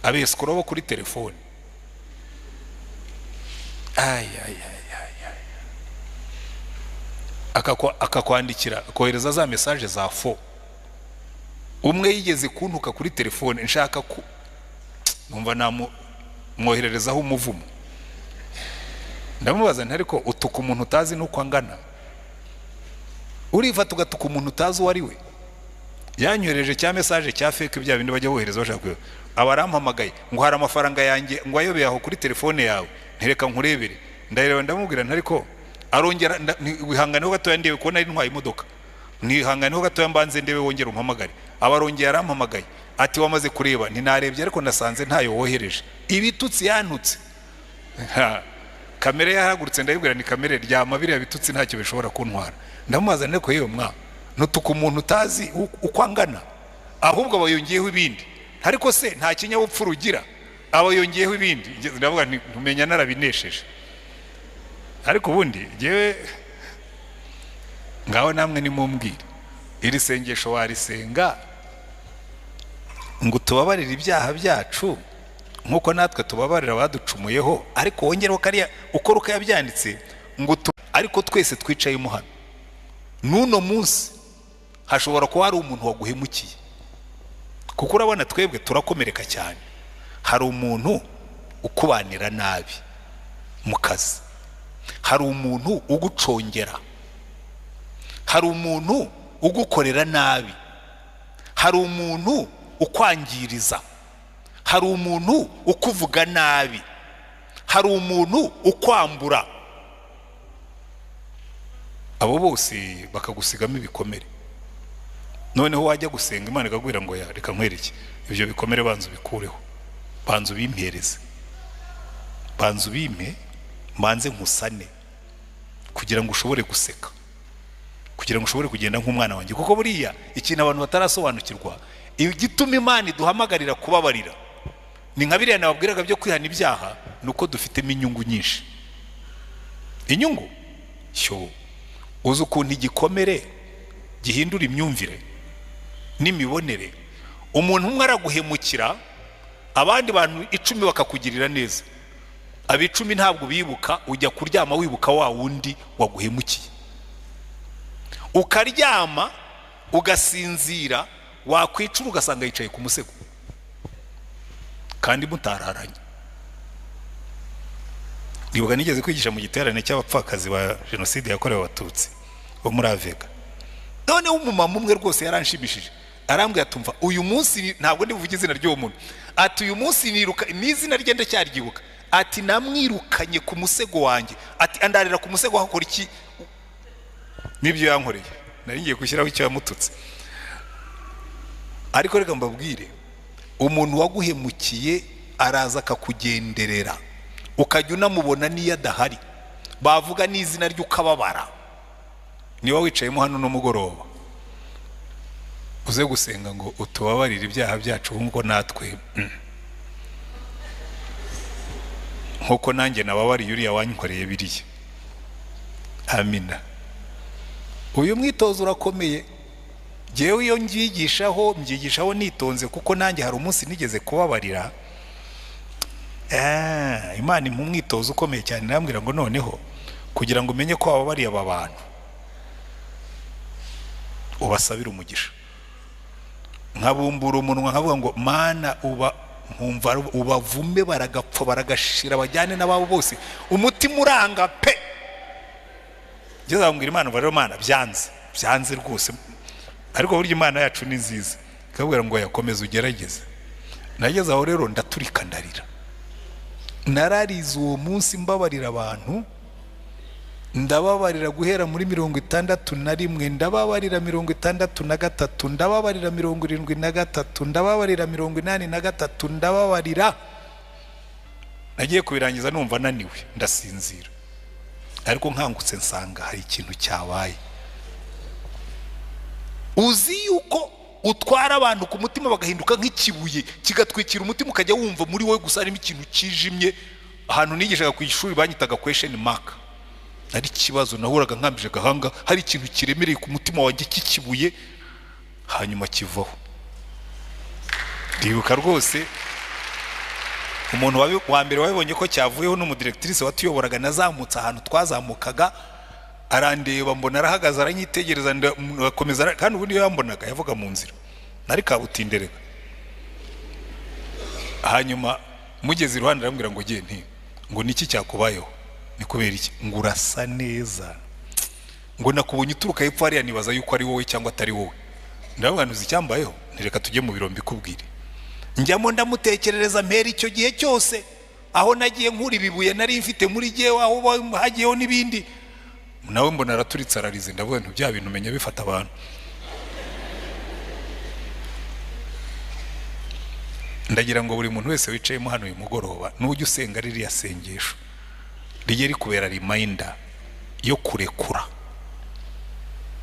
Abesikoro bo kuri telefone, ay ay ay ay ay, akakwandikira, akohereza za message za faux. Umwe yigeze kuntuka kuri telefone, nshaka ku numva namwohererezaho umuvumo. Ndamubaza nti: "Ariko utuka umuntu utazi n'uko angana, urifata ugatuka umuntu utazi uwo ari we?" Yanyohereje cya message cya fake, bya bindi bajya bohereza bashaka kuyo. Aba arampamagaye ngo hari amafaranga yanjye ngo ayobeye aho kuri telefone yawe. Ntereka nkurebere. Ndareba, ndamubwira nti: "Ariko," arongera, "wihanganeho gatoya ndebe ko nari ntwaye imodoka, nihanganeho gatoya mbanze ndebe, wongere umpamagare." Aba arongeye arampamagaye ati: "Wamaze kureba?" Ntinarebye, ariko nasanze ntayo wohereje. Ibitutsi yantutse! Ha, kamere yahagurutse. Ndabibwira ni kamere ryama, biriya bitutsi ntacyo bishobora kuntwara. Ndamubaza, ariko yewe mwa, ntutuka umuntu utazi uko angana? Ahubwo aba yongeyeho ibindi, ariko se nta kinyabupfura ugira? Aba yongeyeho ibindi. Ndavuga nti: "Ntumenya narabinesheje." Ariko ubundi njyewe ngaho namwe nimumbwire, iri sengesho warisenga ngo tubabarire ibyaha byacu nk'uko natwe tubabarira abaducumuyeho, ariko wongereho kariya uko Ruka yabyanditse ngo ariko twese twicayemo hano n'uno munsi hashobora kuba hari umuntu waguhemukiye, kuko urabona twebwe turakomereka cyane. Hari umuntu ukubanira nabi mu kazi, hari umuntu ugucongera, hari umuntu ugukorera nabi, hari umuntu ukwangiriza, hari umuntu ukuvuga nabi, hari umuntu ukwambura. Abo bose bakagusigamo ibikomere. Noneho wajya gusenga, Imana ikakubwira ngo: "Ya, reka nkwereke ibyo bikomere, banza ubikureho, banza ubimpereze, banza ubimpe, mbanze nkusane kugira ngo ushobore guseka, kugira ngo ushobore kugenda nk'umwana wanjye." Kuko buriya ikintu abantu batarasobanukirwa, igituma Imana iduhamagarira kubabarira, ni nka biriya nababwiraga byo kwihana ibyaha, ni uko dufitemo inyungu nyinshi. Inyungu cyo, uzi ukuntu igikomere gihindura imyumvire n'imibonere? Umuntu umwe araguhemukira, abandi bantu 10 bakakugirira neza. Abicumi ntabwo bibuka, ujya kuryama wibuka wa wundi waguhemukiye. Ukaryama ugasinzira, wakwicura ugasanga yicaye ku musego kandi mutararanye. Ndibuka nigeze kwigisha mu giterane cy'abapfakazi ba Jenoside yakorewe Abatutsi bo muri AVEGA. Noneho umumama umwe rwose yaranshimishije, arambwira atumva uyu munsi, ntabwo ndi buvuge izina ry'uwo muntu, ati: "Uyu munsi niruka n'izina rye ndacyaryibuka." Ati: "Namwirukanye ku musego wanjye." Ati: "Andarira ku musego hakora iki n'ibyo yankoreye?" Nari ngiye gushyiraho icyo yamututse, ariko reka mbabwire, umuntu waguhemukiye araza akakugenderera, ukajya unamubona n'iyo adahari, bavuga n'izina rye ukababara. Niba wicayemo hano n'umugoroba, uze gusenga ngo utubabarire ibyaha byacu nk'uko natwe, nk'uko nanjye nababariye uriya wankoreye biriya. Amina. Uyu mwitozo urakomeye. Ngewe iyo mbyigishaho, mbyigishaho nitonze, kuko nanjye hari umunsi nigeze kubabarira. Imana impa umwitozo ukomeye cyane, irambwira ngo: "Noneho kugira ngo umenye ko wababariye aba bantu, ubasabire umugisha." Nkabumbura umunwa nkavuga ngo: "Mana, uba nkumva ubavume baragapfa, baragashira, bajyane n'ababo bose." Umutima uranga pe! Ngeze aho mbwira Imana, rero Mana, byanze, byanze rwose. Ariko burya Imana yacu ni nziza, ikabwira ngo: "Yakomeza ugerageze." Nageze aho rero ndaturika, ndarira. Nararize uwo munsi mbabarira abantu. Ndababarira guhera muri 61, ndababarira 63, ndababarira 73, ndababarira 83, ndababarira. Nagiye kubirangiza numva naniwe, ndasinzira, ariko nkangutse nsanga hari ikintu cyabaye. Uzi yuko utwara abantu ku mutima bagahinduka nk'ikibuye kigatwikira umutima, ukajya wumva muri wowe gusa harimo ikintu kijimye? Ahantu nigishaga ku ishuri banyitaga question mark. Ari ikibazo, nahoraga nkambije agahanga, hari ikintu kiremereye ku mutima wanjye cy'ikibuye, hanyuma kivaho. Ndibuka rwose Umuntu wa mbere wabibonye ko cyavuyeho n'umudirectrice watuyoboraga, nazamutse ahantu twazamukaga, arandeba, mbona arahagaze, aranyitegereza, ndakomeza. Kandi ubundi iyo yambonaga yavuga mu nzira, nari kabutinderega. Hanyuma mugeze iruhande arambwira ngo ngiye nti ngo niki cyakubayeho, ni kubera iki? Ngo urasa neza, ngo nakubonye uturuka hepfo hariya nibaza yuko ari wowe cyangwa atari wowe. Ndavuga ntuzi icyambayeho, ntireka tujye mu biro mbikubwire. Njyamo ndamutekerereza mpera icyo gihe cyose aho nagiye nkura ibibuye nari mfite muri gihe, aho hagiyeho n'ibindi. Nawe mbona araturitse ararize. Ndavuga nti bya bintu menya bifata abantu. Ndagira ngo buri muntu wese wicayemo hano uyu mugoroba, nujya usenga ririya sengesho rijye rikubera reminder yo kurekura,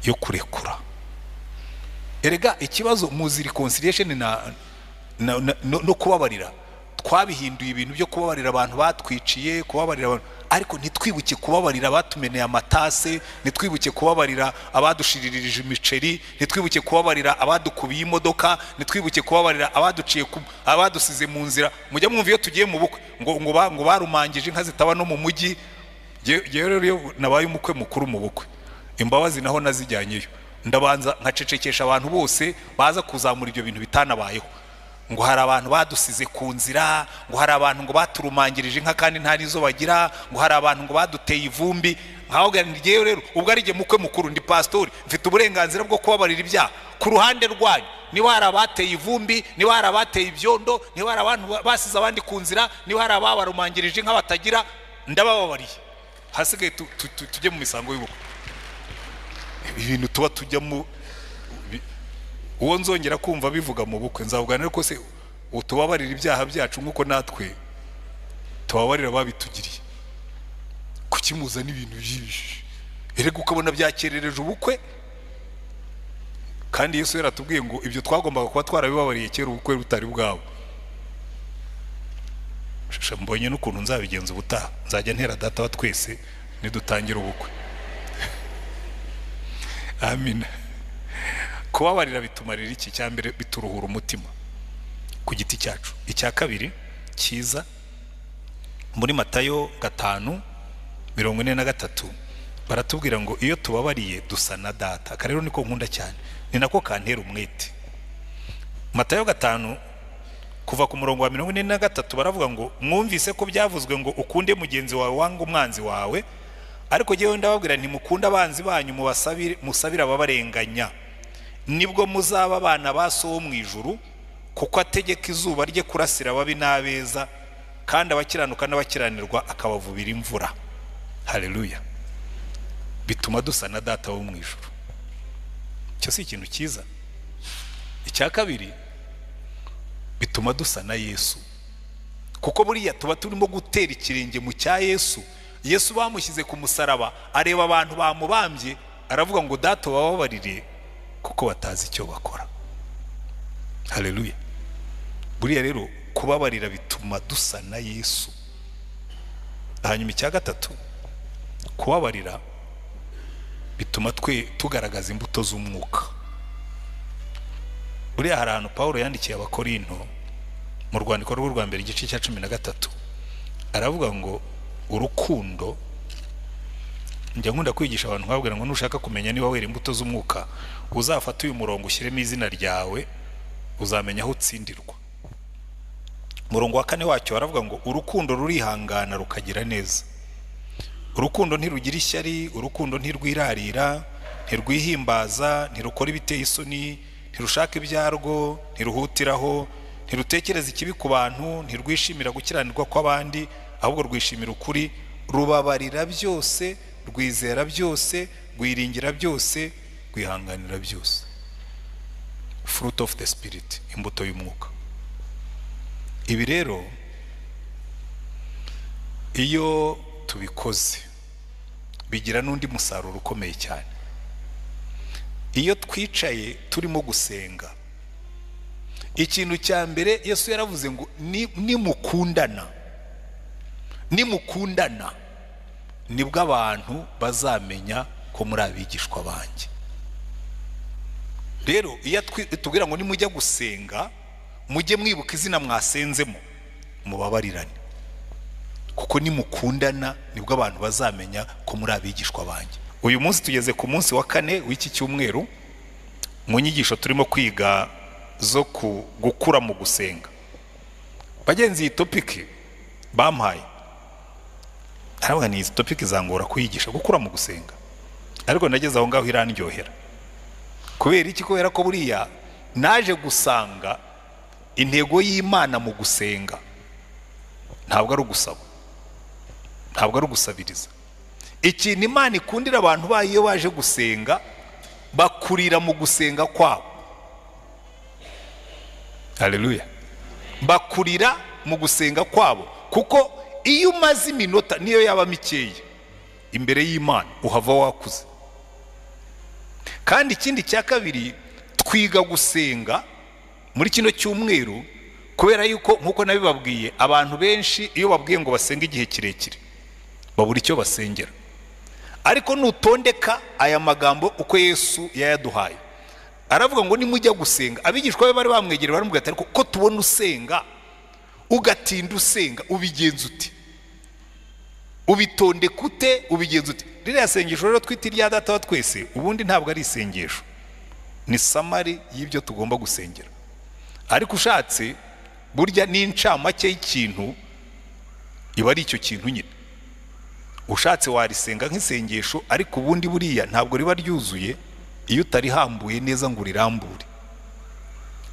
yo kurekura. Erega ikibazo muzi reconciliation na no kubabarira, twabihinduye ibintu byo kubabarira abantu batwiciye, kubabarira abantu, ariko ntitwibuke kubabarira abatumeneye amatase, ntitwibuke kubabarira abadushiririje imiceri, ntitwibuke kubabarira abadukubiye imodoka, ntitwibuke kubabarira abaduciye, abadusize mu nzira. Mujya mwumva iyo tugiye mu bukwe ngo barumangije inka zitaba no mu mujyi. Jewe rero iyo nabaye umukwe mukuru mu bukwe, imbabazi naho nazijyanyeyo, ndabanza nkacecekesha abantu bose baza kuzamura ibyo bintu bitanabayeho. Ngo hari abantu badusize ku nzira, ngo hari abantu ngo baturumangirije inka kandi nta nizo bagira, ngo hari abantu ngo baduteye ivumbi. Nkaho ngiye rero ubwo ari jye mukwe mukuru, ndi pastori, mfite uburenganzira bwo kubabarira ibyaha ku ruhande rwanyu. Niba hari abateye ivumbi, niba hari abateye ibyondo, niba hari abantu basize abandi ku nzira, niba hari ababarumangirije inka batagira, ndabababariye. Hasigaye tujye mu misango y'ubukwe. Ibintu tuba tujyamo, uwo nzongera kumva bivuga mu bukwe nzavuga ko se utubabarira ibyaha byacu nkuko natwe tubabarira babitugiriye. Kuki muzana ibintu byinshi? Erega ukabona byakerereje ubukwe. Kandi Yesu yaratubwiye ngo ibyo twagombaga kuba twarabibabariye kera ubukwe butari bwabo. Mbonye n'ukuntu nzabigenza ubutaha, nzajya ntera data wa twese nidutangira ubukwe. Amina. Kubabarira bitumarira iki? Cya mbere bituruhura umutima ku giti cyacu. Icya kabiri cyiza, muri Matayo 5:43 baratubwira ngo iyo tubabariye dusa na data. Aka rero niko nkunda cyane, ni nako kantera umwete. Matayo 5 kuva ku murongo wa 43 baravuga ngo mwumvise ko byavuzwe ngo ukunde mugenzi wawe wanga umwanzi wawe, ariko jyewe ndababwira nti mukunde abanzi banyu, musabire ababarenganya, nibwo muzaba abana ba So wo mu ijuru, kuko ategeka izuba rye kurasira ababi n'abeza, kandi abakiranuka n'abakiranirwa akabavubira imvura. Haleluya. Bituma dusa na data wo mu ijuru. Icyo si ikintu cyiza? Icya kabiri, bituma dusa na Yesu, kuko buriya tuba turimo gutera ikirenge mu cya Yesu. Yesu bamushyize ku musaraba, areba abantu bamubambye, aravuga ngo data bababarire kuko batazi icyo bakora. Haleluya. Buriya rero kubabarira bituma dusa na Yesu. Hanyuma icya gatatu, kubabarira bituma twe tugaragaza imbuto z'umwuka. Buriya hari ahantu Paulo yandikiye Abakorinto mu rwandiko rwe rwa mbere igice cya 13, aravuga ngo urukundo, njya nkunda kwigisha abantu nkababwira ngo nushaka kumenya niba wera imbuto z'umwuka, uzafata uyu murongo ushyiremo izina ryawe, uzamenya aho utsindirwa. Umurongo wa 4 wacyo aravuga ngo urukundo rurihangana rukagira neza, urukundo ntirugira ishyari, urukundo ntirwirarira, ntirwihimbaza, ntirukora ibiteye isoni, ntirushaka ibyarwo, ntiruhutiraho, ntirutekereza ikibi ku bantu, ntirwishimira gukiranirwa kw'abandi, ahubwo rwishimira ukuri, rubabarira byose, rwizera byose, rwiringira byose, rwihanganira byose. Fruit of the spirit, imbuto y'umwuka. Ibi rero iyo tubikoze bigira n'undi musaruro ukomeye cyane. Iyo twicaye turimo gusenga, ikintu cya mbere Yesu yaravuze ngo nimukundana, nimukundana nibwo abantu bazamenya ko muri abigishwa banjye. Rero iyo tubwira ngo nimujya gusenga mujye mwibuka izina mwasenzemo, Mubabarirane, kuko nimukundana nibwo abantu bazamenya ko muri abigishwa banjye. Uyu munsi tugeze ku munsi wa 4 w'iki cyumweru mu nyigisho turimo kwiga zo gukura mu gusenga. Bagenzi, iyi topic bampaye ntabwo ni izi topic zangora kuyigisha, gukura mu gusenga, ariko nageze aho ngaho irandyohera. Kubera iki? Kubera ko buriya naje gusanga intego y'Imana mu gusenga ntabwo ari ugusaba, ntabwo ari ugusabiriza. Ikintu Imana ikundira abantu bayo iyo baje gusenga, bakurira mu gusenga kwabo. Haleluya. Bakurira mu gusenga kwabo, kuko iyo umaze iminota niyo yaba mikeya imbere y'Imana uhava wakuze. Kandi ikindi cya kabiri, twiga gusenga muri kino cyumweru kubera yuko nkuko nabibabwiye, abantu benshi iyo babwiye ngo basenge igihe kirekire babura icyo basengera. Ariko nutondeka aya magambo uko Yesu yayaduhaye, aravuga ngo nimujya gusenga, abigishwa be bari bamwegereye baramubwira ati ariko ko tubona usenga ugatinda usenga, ubigenza ute? Ubitondeka ute? Ubigenza ute? Ririya sengesho rero twita irya Data wa twese, ubundi ntabwo ari isengesho, ni samari y'ibyo tugomba gusengera. Ariko ushatse burya n'incamake y'ikintu iba ari icyo kintu nyine. Ushatse warisenga nk'isengesho, ariko ubundi buriya ntabwo riba ryuzuye iyo utarihambuye neza ngo urirambure.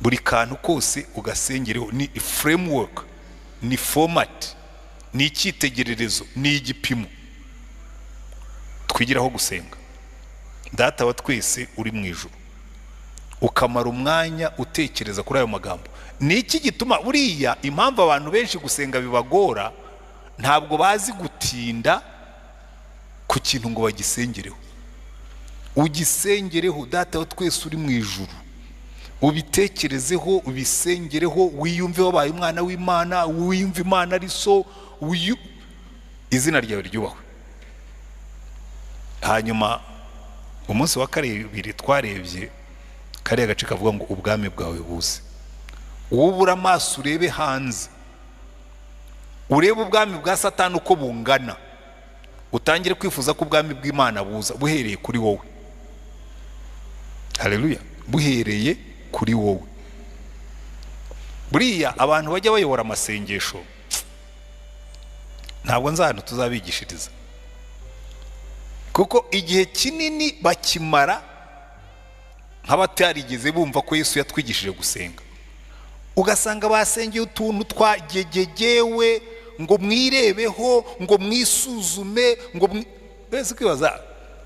Buri kantu kose ugasengereho, ni framework, ni format, ni icyitegererezo, ni igipimo twigiraho gusenga. Data wa twese uri mu ijuru, ukamara umwanya utekereza kuri ayo magambo. Ni iki gituma buriya impamvu abantu benshi gusenga bibagora? Ntabwo bazi gutinda ku kintu ngo bagisengereho. Ugisengereho, Data wa twese uri mu ijuru, ubitekerezeho, ubisengereho, wiyumve wabaye umwana w'Imana, wiyumve Imana ari so, izina ryawe ryubahwe. Hanyuma umunsi wa kabiri twarebye kariya gace kavuga ngo ubwami bwawe buze. Wubura amaso urebe hanze, urebe ubwami bwa Satani uko bungana, utangire kwifuza ko ubwami bw'Imana buza buhereye kuri wowe. Haleluya, buhereye kuri wowe. Buriya abantu bajya bayobora amasengesho ntabwo nzi ahantu tuzabigishiriza, kuko igihe kinini bakimara nk'abatarigeze bumva ko Yesu yatwigishije gusenga. Ugasanga basengeye utuntu twagegegewe ngo mwirebeho, ngo mwisuzume, ngo wese kwibaza.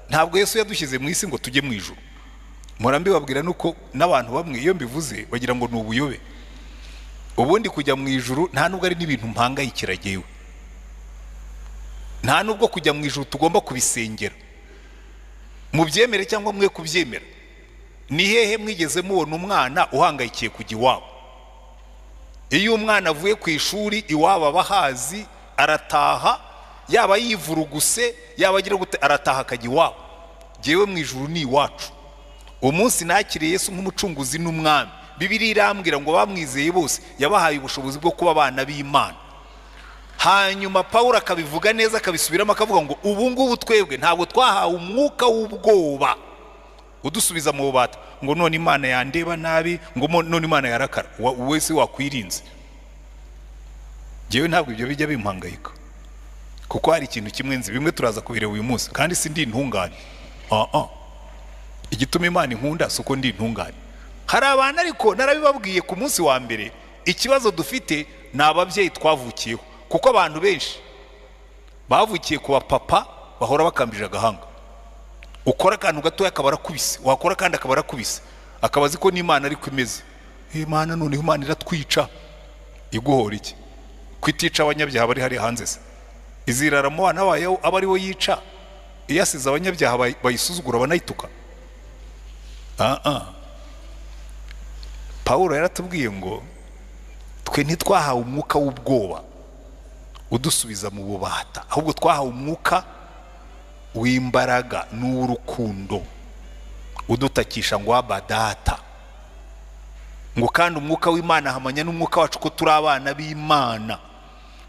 Ntabwo Yesu yadushyize mu isi ngo tujye mu ijuru. Mpora mbibabwira nuko n'abantu bamwe iyo mbivuze bagira ngo ni ubuyobe. Ubundi kujya mu ijuru nta nubwo ari n'ibintu mpangayikira jyewe, nta nubwo kujya mu ijuru tugomba kubisengera, mubyemere cyangwa mwe kubyemera. Ni hehe mwigeze mubona umwana uhangayikiye kujya iwabo? Iyo umwana avuye ku ishuri iwabo abahazi, arataha, yaba yivuruguse, yaba agira gute, arataha akajya iwabo. Jyewe mu ijuru ni iwacu. Umunsi nakiriye Yesu nk'umucunguzi n'umwami, Bibiliya irambwira ngo bamwizeye bose yabahaye ubushobozi bwo kuba abana b'Imana. Hanyuma Pawulo akabivuga neza, akabisubiramo, akavuga ngo ubu ngubu twebwe ntabwo twahawe umwuka w'ubwoba udusubiza mu bubata, ngo none Imana yandeba nabi, ngo none Imana yarakara. Wese wakwirinze. Jyewe ntabwo ibyo bijya bimpangayika, kuko hari ikintu kimwe nzi, bimwe turaza kubireba uyu munsi, kandi si ndi intungane. Igituma Imana inkunda si uko ndi intungane. Hari abantu, ariko narabibabwiye ku munsi wa mbere, ikibazo dufite ni ababyeyi twavukiyeho, kuko abantu benshi bavukiye ku bapapa bahora bakambije agahanga. Ukora akantu gatoya akaba arakubise, wakora kandi akaba arakubise, akaba azi ko n'Imana ariko imeze. Imana noneho Imana iratwica. Iguhora iki? Kwitica abanyabyaha bari hari hanze se? Izirara mu bana bayo aba ari we yica, iyasize abanyabyaha bayisuzugura banayituka. Pawulo yaratubwiye ngo twe ntitwahawe umwuka w'ubwoba udusubiza mu bubata, ahubwo twahawe umwuka w'imbaraga n'urukundo udutakisha ngo Aba Data. Ngo kandi umwuka w'Imana ahamanya n'umwuka wacu ko turi abana b'Imana.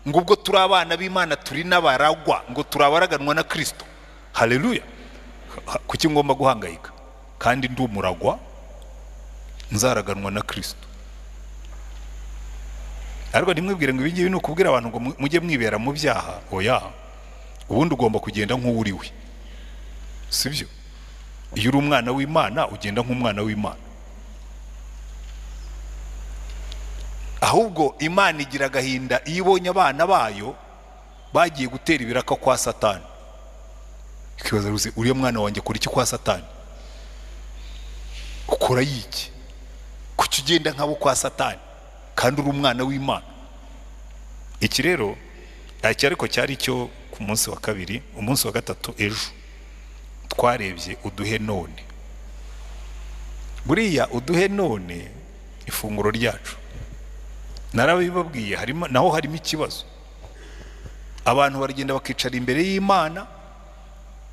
Ngo ubwo turi abana b'Imana turi n'abaragwa, ngo turabaraganwa na Kristo. Haleluya. Kuki ngomba guhangayika kandi ndi umuragwa nzaraganwa na Kristo? Ariko ntimwibwire ngo ibingibi ni ukubwira abantu ngo mujye mwibera mu byaha. Oya, ubundi ugomba kugenda nk'uwuriwe, sibyo? Iyo uri umwana w'Imana ugenda nk'umwana w'Imana. Ahubwo Imana igira agahinda iyo ibonye abana bayo bagiye gutera ibiraka kwa Satani. Ikibazo ruse, uriya mwana wanjye kuri iki kwa Satani? Ukora yiki? Kuki ugenda nk'abo kwa Satani kandi uri umwana w'Imana? Iki rero iki ariko cyari cyo ku munsi wa kabiri. Umunsi wa gatatu ejo twarebye uduhe none. Buriya uduhe none ifunguro ryacu, narabibabwiye, harimo naho harimo ikibazo. Abantu baragenda bakicara imbere y'Imana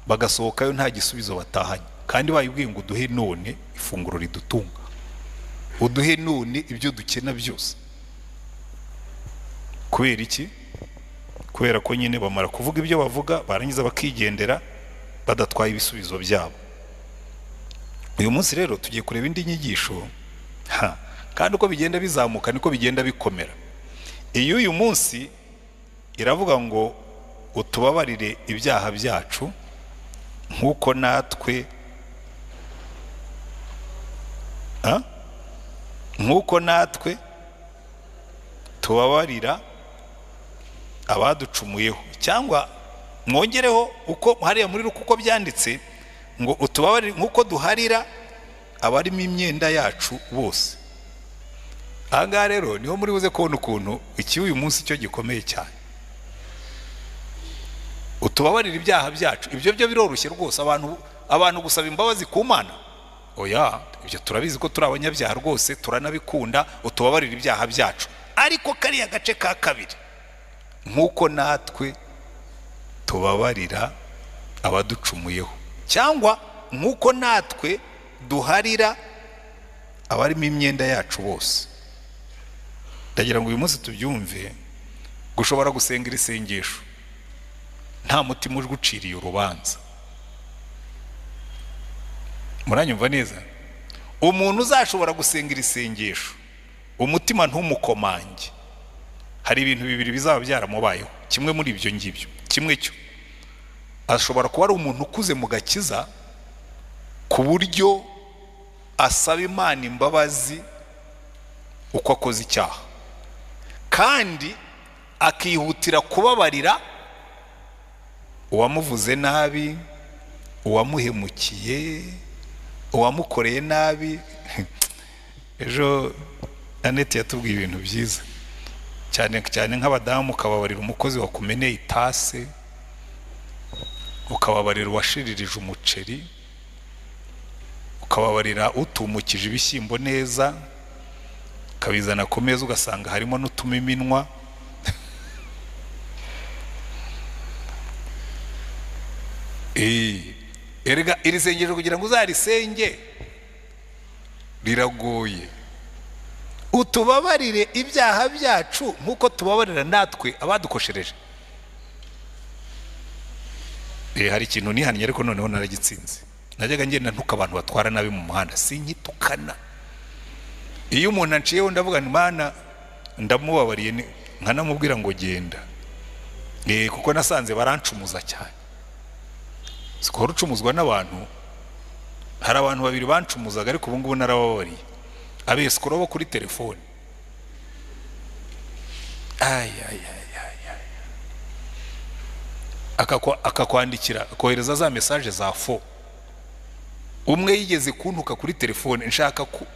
bagasohokayo nta gisubizo batahanye, kandi bayibwiye ngo uduhe none ifunguro ridutunga, uduhe none ibyo dukena byose. Kubera iki? Kubera ko nyine bamara kuvuga ibyo bavuga barangiza bakigendera badatwaye ibisubizo byabo. Uyu munsi rero tugiye kureba indi nyigisho, kandi uko bigenda bizamuka niko bigenda bikomera. Iyo uyu munsi iravuga ngo utubabarire ibyaha byacu nkuko natwe nkuko natwe tubabarira abaducumuyeho. Cyangwa mwongereho uko hariya muri uko byanditse ngo utubabarire nkuko duharira abarimo imyenda yacu bose. Aha ngaha rero niho muri buze kubona ukuntu iki uyu munsi cyo gikomeye cyane. Utubabarire ibyaha byacu, ibyo byo biroroshye rwose. Abantu gusaba imbabazi ku Mana, oya, ibyo turabizi ko turi abanyabyaha rwose, turanabikunda, utubabarire ibyaha byacu. Ariko kariya gace ka kabiri, nkuko natwe tubabarira abaducumuyeho, cyangwa nkuko natwe duharira abarimo imyenda yacu bose. Ndagira ngo uyu munsi tubyumve. Gushobora gusenga iri sengesho nta mutima uguciriye urubanza. Muranyumva neza? Umuntu uzashobora gusenga iri sengesho umutima ntumukomange, hari ibintu bibiri bizaba byaramubayeho. Kimwe muri ibyo ngibyo, kimwe cyo ashobora kuba ari umuntu ukuze mu gakiza ku buryo asaba Imana imbabazi uko akoze icyaha, kandi akihutira kubabarira uwamuvuze nabi, uwamuhemukiye, uwamukoreye nabi. Ejo Annette yatubwiye ibintu byiza cyane cyane nk'abadamu, ukababarira umukozi wakumeneye itase, ukababarira uwashiririje umuceri, ukababarira utumukije ibishyimbo neza, ukabizana ku meza ugasanga harimo n'utumiminwa. Erega iri sengesho kugira ngo uzarisenge riragoye. Utubabarire ibyaha byacu nkuko tubabarira natwe abadukoshereje. Hari ikintu nihannye ariko noneho naragitsinze. Najyaga ngenda ntuka abantu batwara nabi mu muhanda, sinkitukana. Iyo umuntu anciyeho ndavuga nti Mana ndamubabariye, nkanamubwira ngo genda. Kuko nasanze barancumuza cyane. Sikora ucumuzwa n'abantu. Hari abantu babiri bancumuzaga ariko ubu ngubu narababariye. Abesikoro bo kuri telefone. Ay ay ay ay. Akakwandikira akohereza za message za fo. Umwe yigeze kuntuka kuri telefone nshaka ku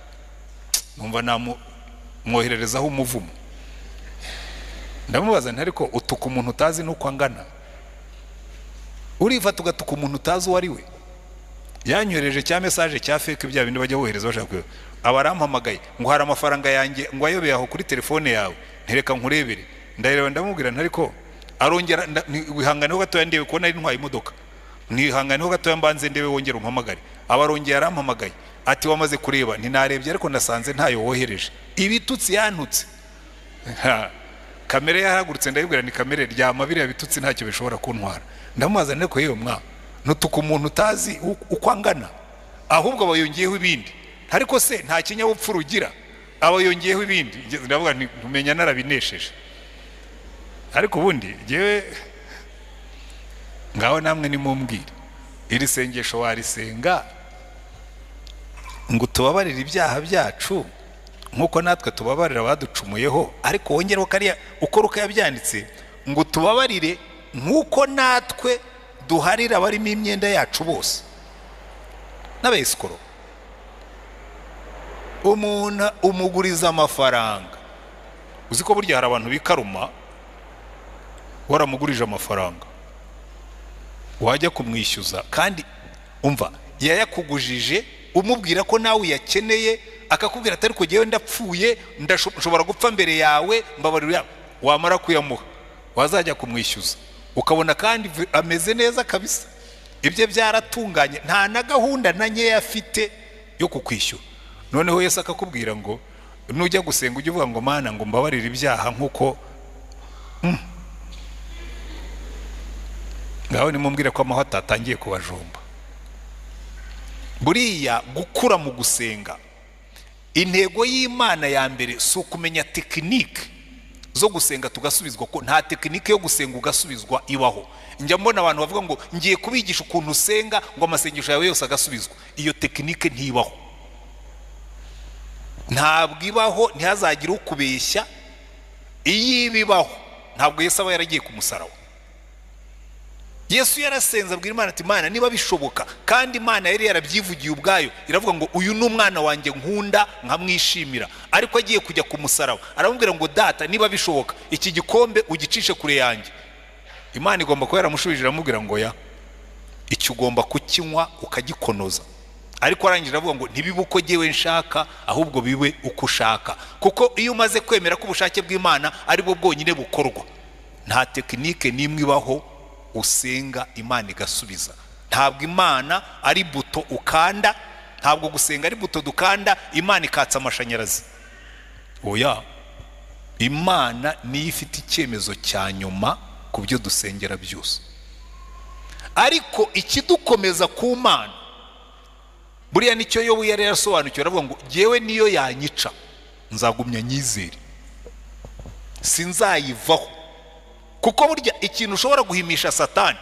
numva namwohererezaho umuvumo. Ndamubaza nti ariko utuka umuntu utazi nuko angana, urifata ugatuka umuntu utazi uwo ari we? Yanyohereje cya message cya fake, bya bindi bajya bohereza bashaka kuyo. Abarampamagaye ngo hari amafaranga yanjye ngo ayobeye aho kuri telefone yawe, ntereka nkurebere. Ndareba ndamubwira nti ariko arongera wihanganeho gatoya ndebe ko nari ntwaye imodoka, nihanganeho gatoya mbanze ndebe wongera umpamagare. Abarongera arampamagaye ati wamaze kureba? Nti narebye ariko nasanze ntayo wohereje. Ibitutsi yantutse. Kamere yahagurutse, ndayibwira ni kamere ryama, biriya bitutsi ntacyo bishobora kuntwara. Ndamubaza ariko yewe mwa, ntutuka umuntu utazi uko angana, ahubwo aba yongeyeho ibindi. Ariko se nta kinyabupfura ugira, aba yongeyeho ibindi. Ndavuga nti ntumenya narabinesheje. Ariko ubundi njyewe ngaho namwe nimumbwire, iri sengesho warisenga ngo tubabarire ibyaha byacu nkuko natwe tubabarira abaducumuyeho, ariko wongereho kariya uko Luka yabyanditse ngo tubabarire nkuko natwe duharira abarimo imyenda yacu bose n'abesikoro. Umuntu umuguriza amafaranga, uzi ko burya hari abantu bikaruma, waramugurije amafaranga wajya kumwishyuza, kandi umva yayakugujije umubwira ko nawe uyakeneye, akakubwira atari ko jyewe ndapfuye, ndashobora gupfa mbere yawe, mbabarira. Wamara kuyamuha wazajya kumwishyuza ukabona kandi ameze neza kabisa, ibye byaratunganye, nta na gahunda na nkeya afite yo kukwishyura. Noneho Yesu akakubwira ngo nujya gusenga ujye uvuga ngo Mana ngo mbabarire ibyaha nkuko ngaho nimumbwire ko amahwa atatangiye kubajomba. Buriya gukura mu gusenga, intego y'Imana ya mbere si ukumenya tekinike zo gusenga tugasubizwa, ko nta tekinike yo gusenga ugasubizwa ibaho. Njya mbona abantu bavuga ngo ngiye kubigisha ukuntu usenga ngo amasengesho yawe yose agasubizwa. Iyo tekinike ntibaho, ntabwo ibaho, ntihazagire ukubeshya. Iyo ibibaho ntabwo Yesu aba yaragiye ku musaraba. Yesu yarasenze abwira Imana ati Imana niba bishoboka, kandi Imana yari yarabyivugiye ubwayo iravuga ngo uyu ni umwana wanjye nkunda nkamwishimira. Ariko agiye kujya ku musaraba aramubwira ngo data niba bishoboka iki gikombe ugicishe kure yanjye. Imana igomba kuba yaramushubije iramubwira ngo ya, icyo ugomba kukinywa ukagikonoza. Ariko arangije avuga ngo ntibibe uko jyewe nshaka ahubwo bibe uko ushaka. Kuko iyo umaze kwemera ko ubushake bw'Imana ari bwo bwonyine bukorwa, nta tekinike n'imwe ibaho usenga Imana igasubiza. Ntabwo Imana ari buto ukanda, ntabwo gusenga ari buto dukanda Imana ikatsa amashanyarazi. Oya, Imana niyo ifite icyemezo cya nyuma ku byo dusengera byose. Ariko ikidukomeza ku Mana, buriya nicyo Yobu yari yarasobanukiwe, aravuga ngo jyewe niyo yanyica nzagumya nyizere, sinzayivaho. Kuko burya ikintu ushobora guhimisha Satani,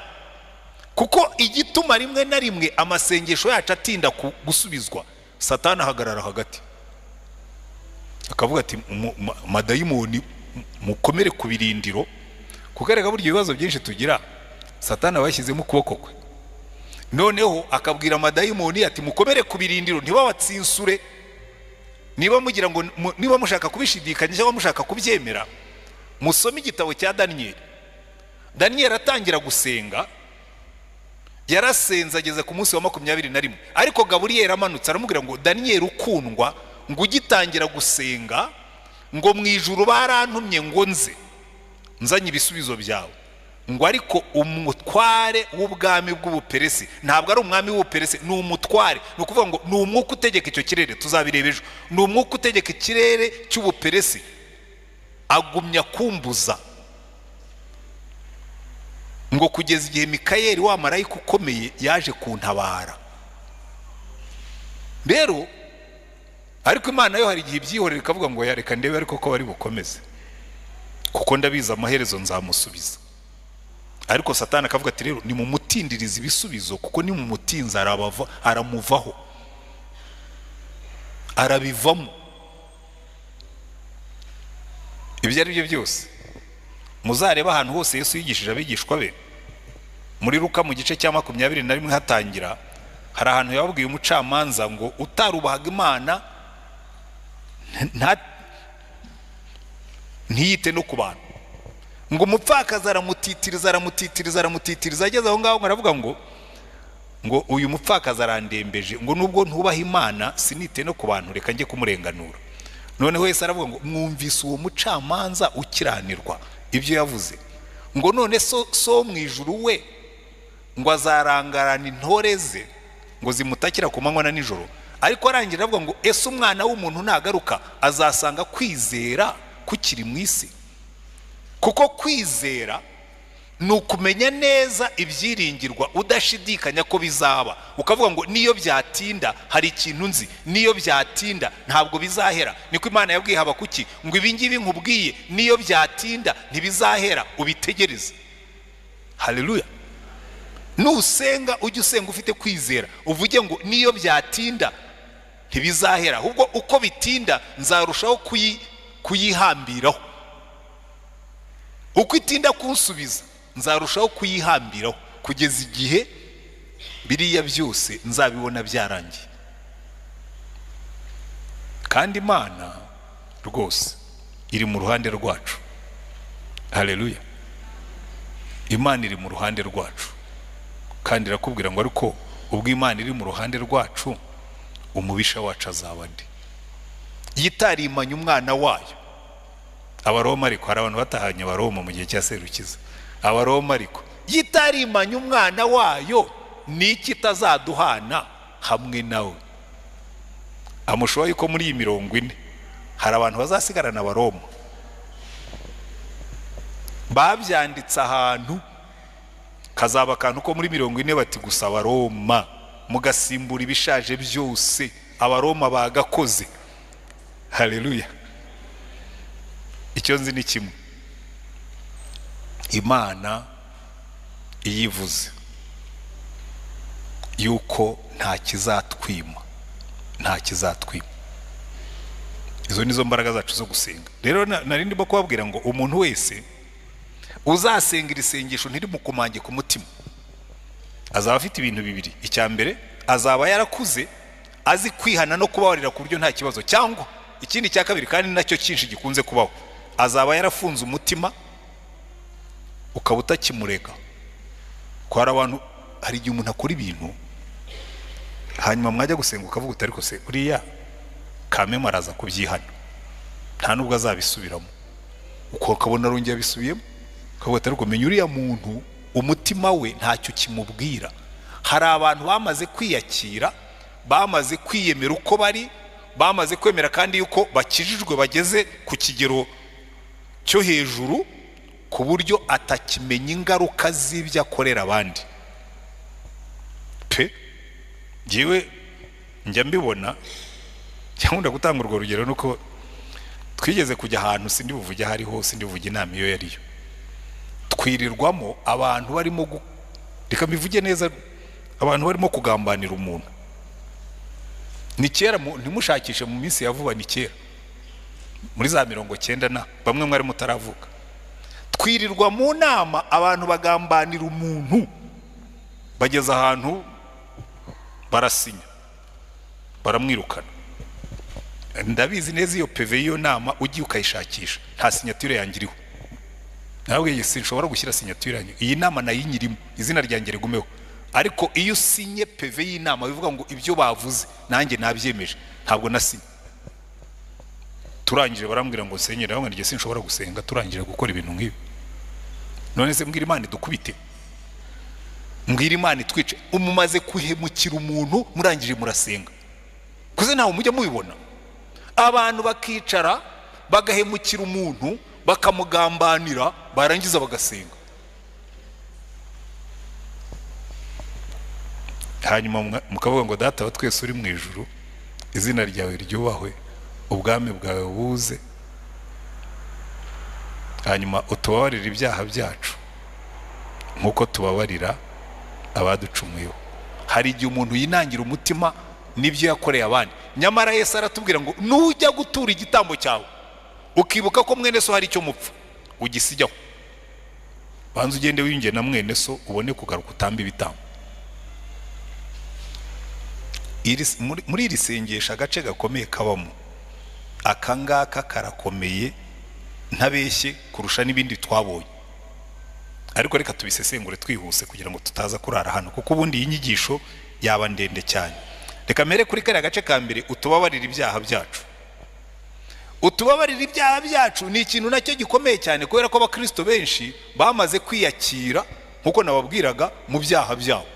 kuko igituma rimwe na rimwe amasengesho yacu atinda gusubizwa, Satani ahagarara hagati akavuga ati madayimoni mukomere ku birindiro. Kuko erega burya ibibazo byinshi tugira Satani aba yashyizemo ukuboko kwe. Noneho akabwira amadayimoni ati mukomere ku birindiro ntibabatsinsure. Niba mugira ngo niba mushaka kubishidikanya cyangwa mushaka kubyemera, musome igitabo cya Daniel. Daniel atangira gusenga, yarasenze ageze ku munsi wa 21, ariko Gaburiyeli amanutse aramubwira ngo Daniel ukundwa, ngo ugitangira gusenga ngo mu ijuru barantumye ngo nze nzanye ibisubizo byawe, ngo ariko umutware w'ubwami bw'Ubuperesi, ntabwo ari umwami w'Ubuperesi, ni umutware, ni ukuvuga ngo ni umwuka utegeka icyo kirere, tuzabireba ejo, ni umwuka utegeka ikirere cy'Ubuperesi, agumya kumbuza ngo kugeza igihe Mikayeli wa marayika ukomeye yaje kuntabara. Rero ariko Imana yo hari igihe ibyihorera ikavuga ngo yareka ndebe ariko ko bari bukomeze, kuko ndabizi amaherezo nzamusubiza. Ariko Satani akavuga ati rero nimumutindirize ibisubizo, kuko nimumutinza arabava, aramuvaho, arabivamo. Ibyo ari byo byose muzareba ahantu hose Yesu yigishije abigishwa be. Muri Luka mu gice cya 21 hatangira, hari ahantu yababwiye umucamanza ngo utarubahaga Imana ntiyite no ku bantu, ngo umupfakazi aramutitiriza aramutitiriza aramutitiriza, ageze aho ngaho aravuga ngo uyu mupfakazi arandembeje, ngo nubwo ntubaha Imana sinite no ku bantu, reka njye kumurenganura. Noneho Yesu aravuga ngo mwumvise uwo mucamanza ukiranirwa ibyo yavuze, ngo none so mu ijuru we ngo azarangarana intore ze ngo zimutakira ku manywa na nijoro. Ariko arangira avuga ngo ese umwana w'umuntu nagaruka azasanga kwizera kukiri mu isi? Kuko kwizera ni ukumenya neza ibyiringirwa udashidikanya ko bizaba, ukavuga ngo niyo byatinda hari ikintu nzi, niyo byatinda ntabwo bizahera. Niko Imana yabwiye Habakuki ngo ibi ngibi nkubwiye niyo byatinda ntibizahera, ubitegereze. Haleluya. Nusenga ujye usenga ufite kwizera, uvuge ngo niyo byatinda ntibizahera, ahubwo uko bitinda nzarushaho kuyihambiraho, uko itinda kunsubiza nzarushaho kuyihambiraho kugeza igihe biriya byose nzabibona byarangiye. Kandi Imana rwose iri mu ruhande rwacu. Haleluya. Imana iri mu ruhande rwacu, kandi irakubwira ngo ariko ubwo Imana iri mu ruhande rwacu umubisha wacu azaba nde? Yitarimanye umwana wayo. Abaroma ariko hari abantu batahanye Abaroma mu gihe cya Serukiza. Abaroma ariko yitarimanye umwana wayo, niki itazaduhana hamwe nawe? Amushoboye yuko muri iyi 40 hari abantu bazasigarana Abaroma babyanditse ahantu, kazaba akantu ko muri 40 bati gusa Abaroma, mugasimbura ibishaje byose Abaroma bagakoze. Haleluya. Icyo nzi ni kimwe, Imana iyivuze yuko nta kizatwima, nta kizatwima. Izo nizo mbaraga zacu zo gusenga. Rero nari ndimo kubabwira ngo umuntu wese uzasenga iri sengesho ntirimukumange ku mutima azaba afite ibintu bibiri. Icya mbere, azaba yarakuze azi kwihana no kubabarira ku buryo nta kibazo, cyangwa ikindi cya kabiri kandi nacyo cyinshi gikunze kubaho, azaba yarafunze umutima ukaba utakimurega. Ko hari abantu, hari igihe umuntu akora ibintu hanyuma mwajya gusenga ukavuga uti ariko se uriya kameme araza kubyihana, nta nubwo azabisubiramo, uko ukabona arongera abisubiyemo, ukavuga uti ariko menya uriya muntu umutima we ntacyo kimubwira. Hari abantu bamaze kwiyakira, bamaze kwiyemera uko bari, bamaze kwemera kandi yuko bakijijwe bageze ku kigero cyo hejuru ku buryo atakimenya ingaruka z'ibyo akorera abandi. Pe ngiwe njya mbibona, cyangwa gutanga urwo rugero nuko twigeze kujya ahantu sindi buvuge hariho, sindi buvuge inama iyo yariyo, twirirwamo abantu barimo, reka mbivuge neza, abantu barimo kugambanira umuntu. Ni kera, ntimushakishe mu minsi ya vuba, ni kera muri za 90 na bamwe mwari mutaravuka. Twirirwa mu nama abantu bagambanira umuntu, bageze ahantu barasinya baramwirukana. Ndabizi neza iyo PV y'iyo nama ugiye ukayishakisha nta signature yanjye iriho. Nabwiye sinshobora gushyira signature yanjye, iyi nama nayinyirimo, izina ryanjye rigumeho, ariko iyo usinye PV y'inama bivuga ngo ibyo bavuze nanjye nabyemeje, ntabwo nasinye. Turangije barambwira ngo nsenyere, aho ngiye sinshobora gusenga turangije gukora ibintu nk'ibi. None se mbwira Imana idukubite, mbwira Imana itwice, umumaze kuhemukira umuntu murangije murasenga. Kuze ntawe mujya mubibona, abantu bakicara bagahemukira umuntu bakamugambanira, barangiza bagasenga. Hanyuma mukavuga ngo data wa twese uri mu ijuru, izina ryawe ryubahwe, ubwami bwawe buze, hanyuma utubabarire ibyaha byacu nkuko tubabarira abaducumuyeho. Hari igihe umuntu yinangira umutima n'ibyo yakoreye abandi, nyamara Yesu aratubwira ngo nujya gutura igitambo cyawe ukibuka ko mwene so hari icyo mupfa, ugisijyaho, banza ugende wiyunge na mwene so ubone kugaruka utamba ibitambo. Muri iri sengesho agace gakomeye kabamo, aka ngaka karakomeye ntabeshye kurusha n'ibindi twabonye, ariko reka tubisesengure twihuse kugira ngo tutaza kurara hano, kuko ubundi iyi nyigisho yaba ndende cyane. Reka mere kuri kariya gace ka mbere, utubabarira ibyaha byacu. Utubabarira ibyaha byacu ni ikintu nacyo gikomeye cyane, kubera ko abakristo benshi bamaze kwiyakira nkuko nababwiraga mu byaha byabo.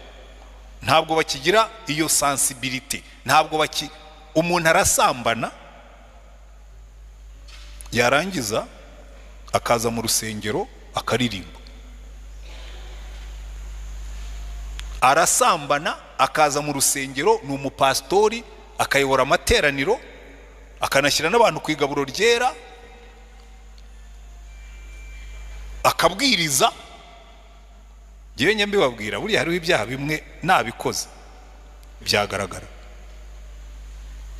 Ntabwo bakigira iyo sensibility, ntabwo baki, umuntu arasambana yarangiza akaza mu rusengero akaririmba. Arasambana akaza mu rusengero, ni umupastori, akayobora amateraniro, akanashyira n'abantu ku igaburo ryera, akabwiriza. Ngewe njya mbibabwira, buriya hariho ibyaha bimwe nabikoze byagaragara.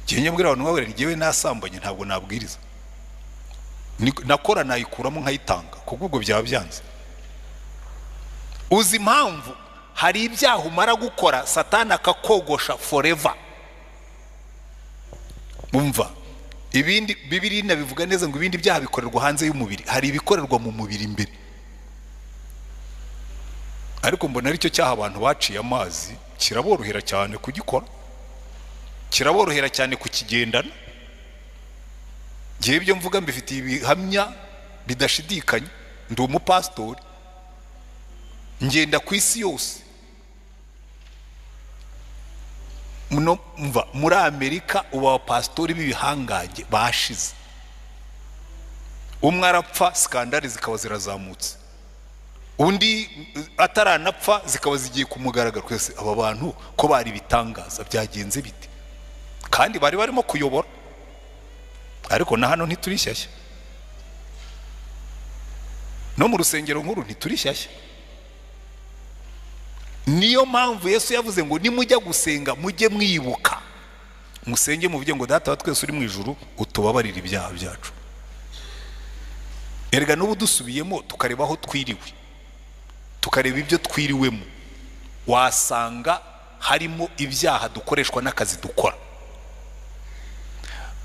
Ngewe njya mbwira abantu babwira, ngewe nasambanye ntabwo nabwiriza, nakora nayikuramo nkayitanga, kuko ubwo byaba byanze. Uzi impamvu? Hari ibyaha umara gukora Satani akakogosha forever. Umva, ibindi Bibiliya inabivuga neza ngo ibindi byaha bikorerwa hanze y'umubiri, hari ibikorerwa mu mubiri imbere. Ariko mbona aricyo cyaha abantu baciye amazi, kiraborohera cyane kugikora, kiraborohera cyane kukigendana. Ngewe ibyo mvuga mbifitiye ibihamya bidashidikanya, ndi umupastori, ngenda ku isi yose. Muri Amerika ubu abapasitori b'ibihangange bashize, umwe arapfa skandali zikaba zirazamutse, undi ataranapfa zikaba zigiye ku mugaragaro. Twese aba bantu ko bari bitangaza byagenze bite? Kandi bari barimo kuyobora. Ariko na hano ntituri shyashya, no mu rusengero nkuru ntituri shyashya. Niyo mpamvu Yesu yavuze ngo nimujya gusenga mujye mwibuka, musenge muvuge ngo Data wa twese uri mu ijuru utubabarire ibyaha byacu. Erega n'ubu dusubiyemo tukareba aho twiriwe, tukareba ibyo twiriwemo, wasanga harimo ibyaha dukoreshwa n'akazi dukora.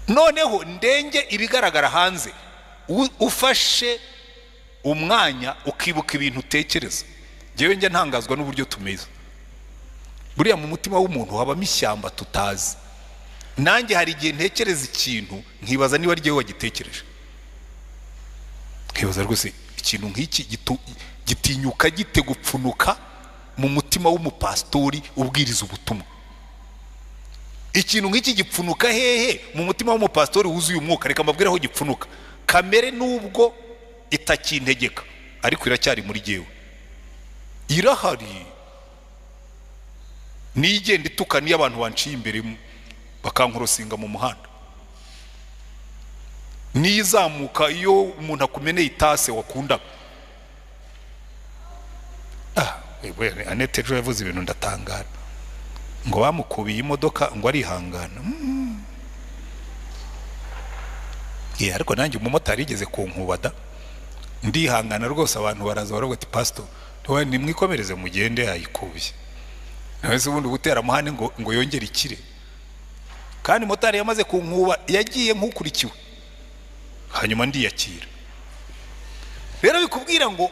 Noneho ndenge ibigaragara hanze, ufashe umwanya ukibuka ibintu utekereza. Ngewe njya ntangazwa n'uburyo tumeze. Buriya mu mutima w'umuntu habamo ishyamba tutazi. Nanjye hari igihe ntekereza ikintu nkibaza niba ari jyewe wagitekereje, nkibaza rwose ikintu nk'iki gitinyuka gite gupfunuka mu mutima w'umupastori ubwiriza ubutumwa. Ikintu nk'iki gipfunuka hehe mu mutima w'umupastori wuzuye umwuka? Reka mbabwire aho gipfunuka. Kamere nubwo itakintegeka ariko iracyari muri jyewe, irahari. Nigenda itukana iyo abantu banciye imbere bakankorosinga mu muhanda, nizamuka iyo umuntu akumeneye itase wakundaga. Anete ejo yavuze ibintu ndatangara, ngo bamukubiye imodoka ngo arihangana. Ariko nanjye umumotari yigeze kunkubada ndihangana rwose. Abantu baraza baravuga ati pastor nimwikomereze mugende yayikubiye. Nawe se ubundi gutera amahane ngo yongere ikire. Kandi motari yamaze kunkuba yagiye nk'ukurikiwe, hanyuma ndiyakira. Rero bikubwira ngo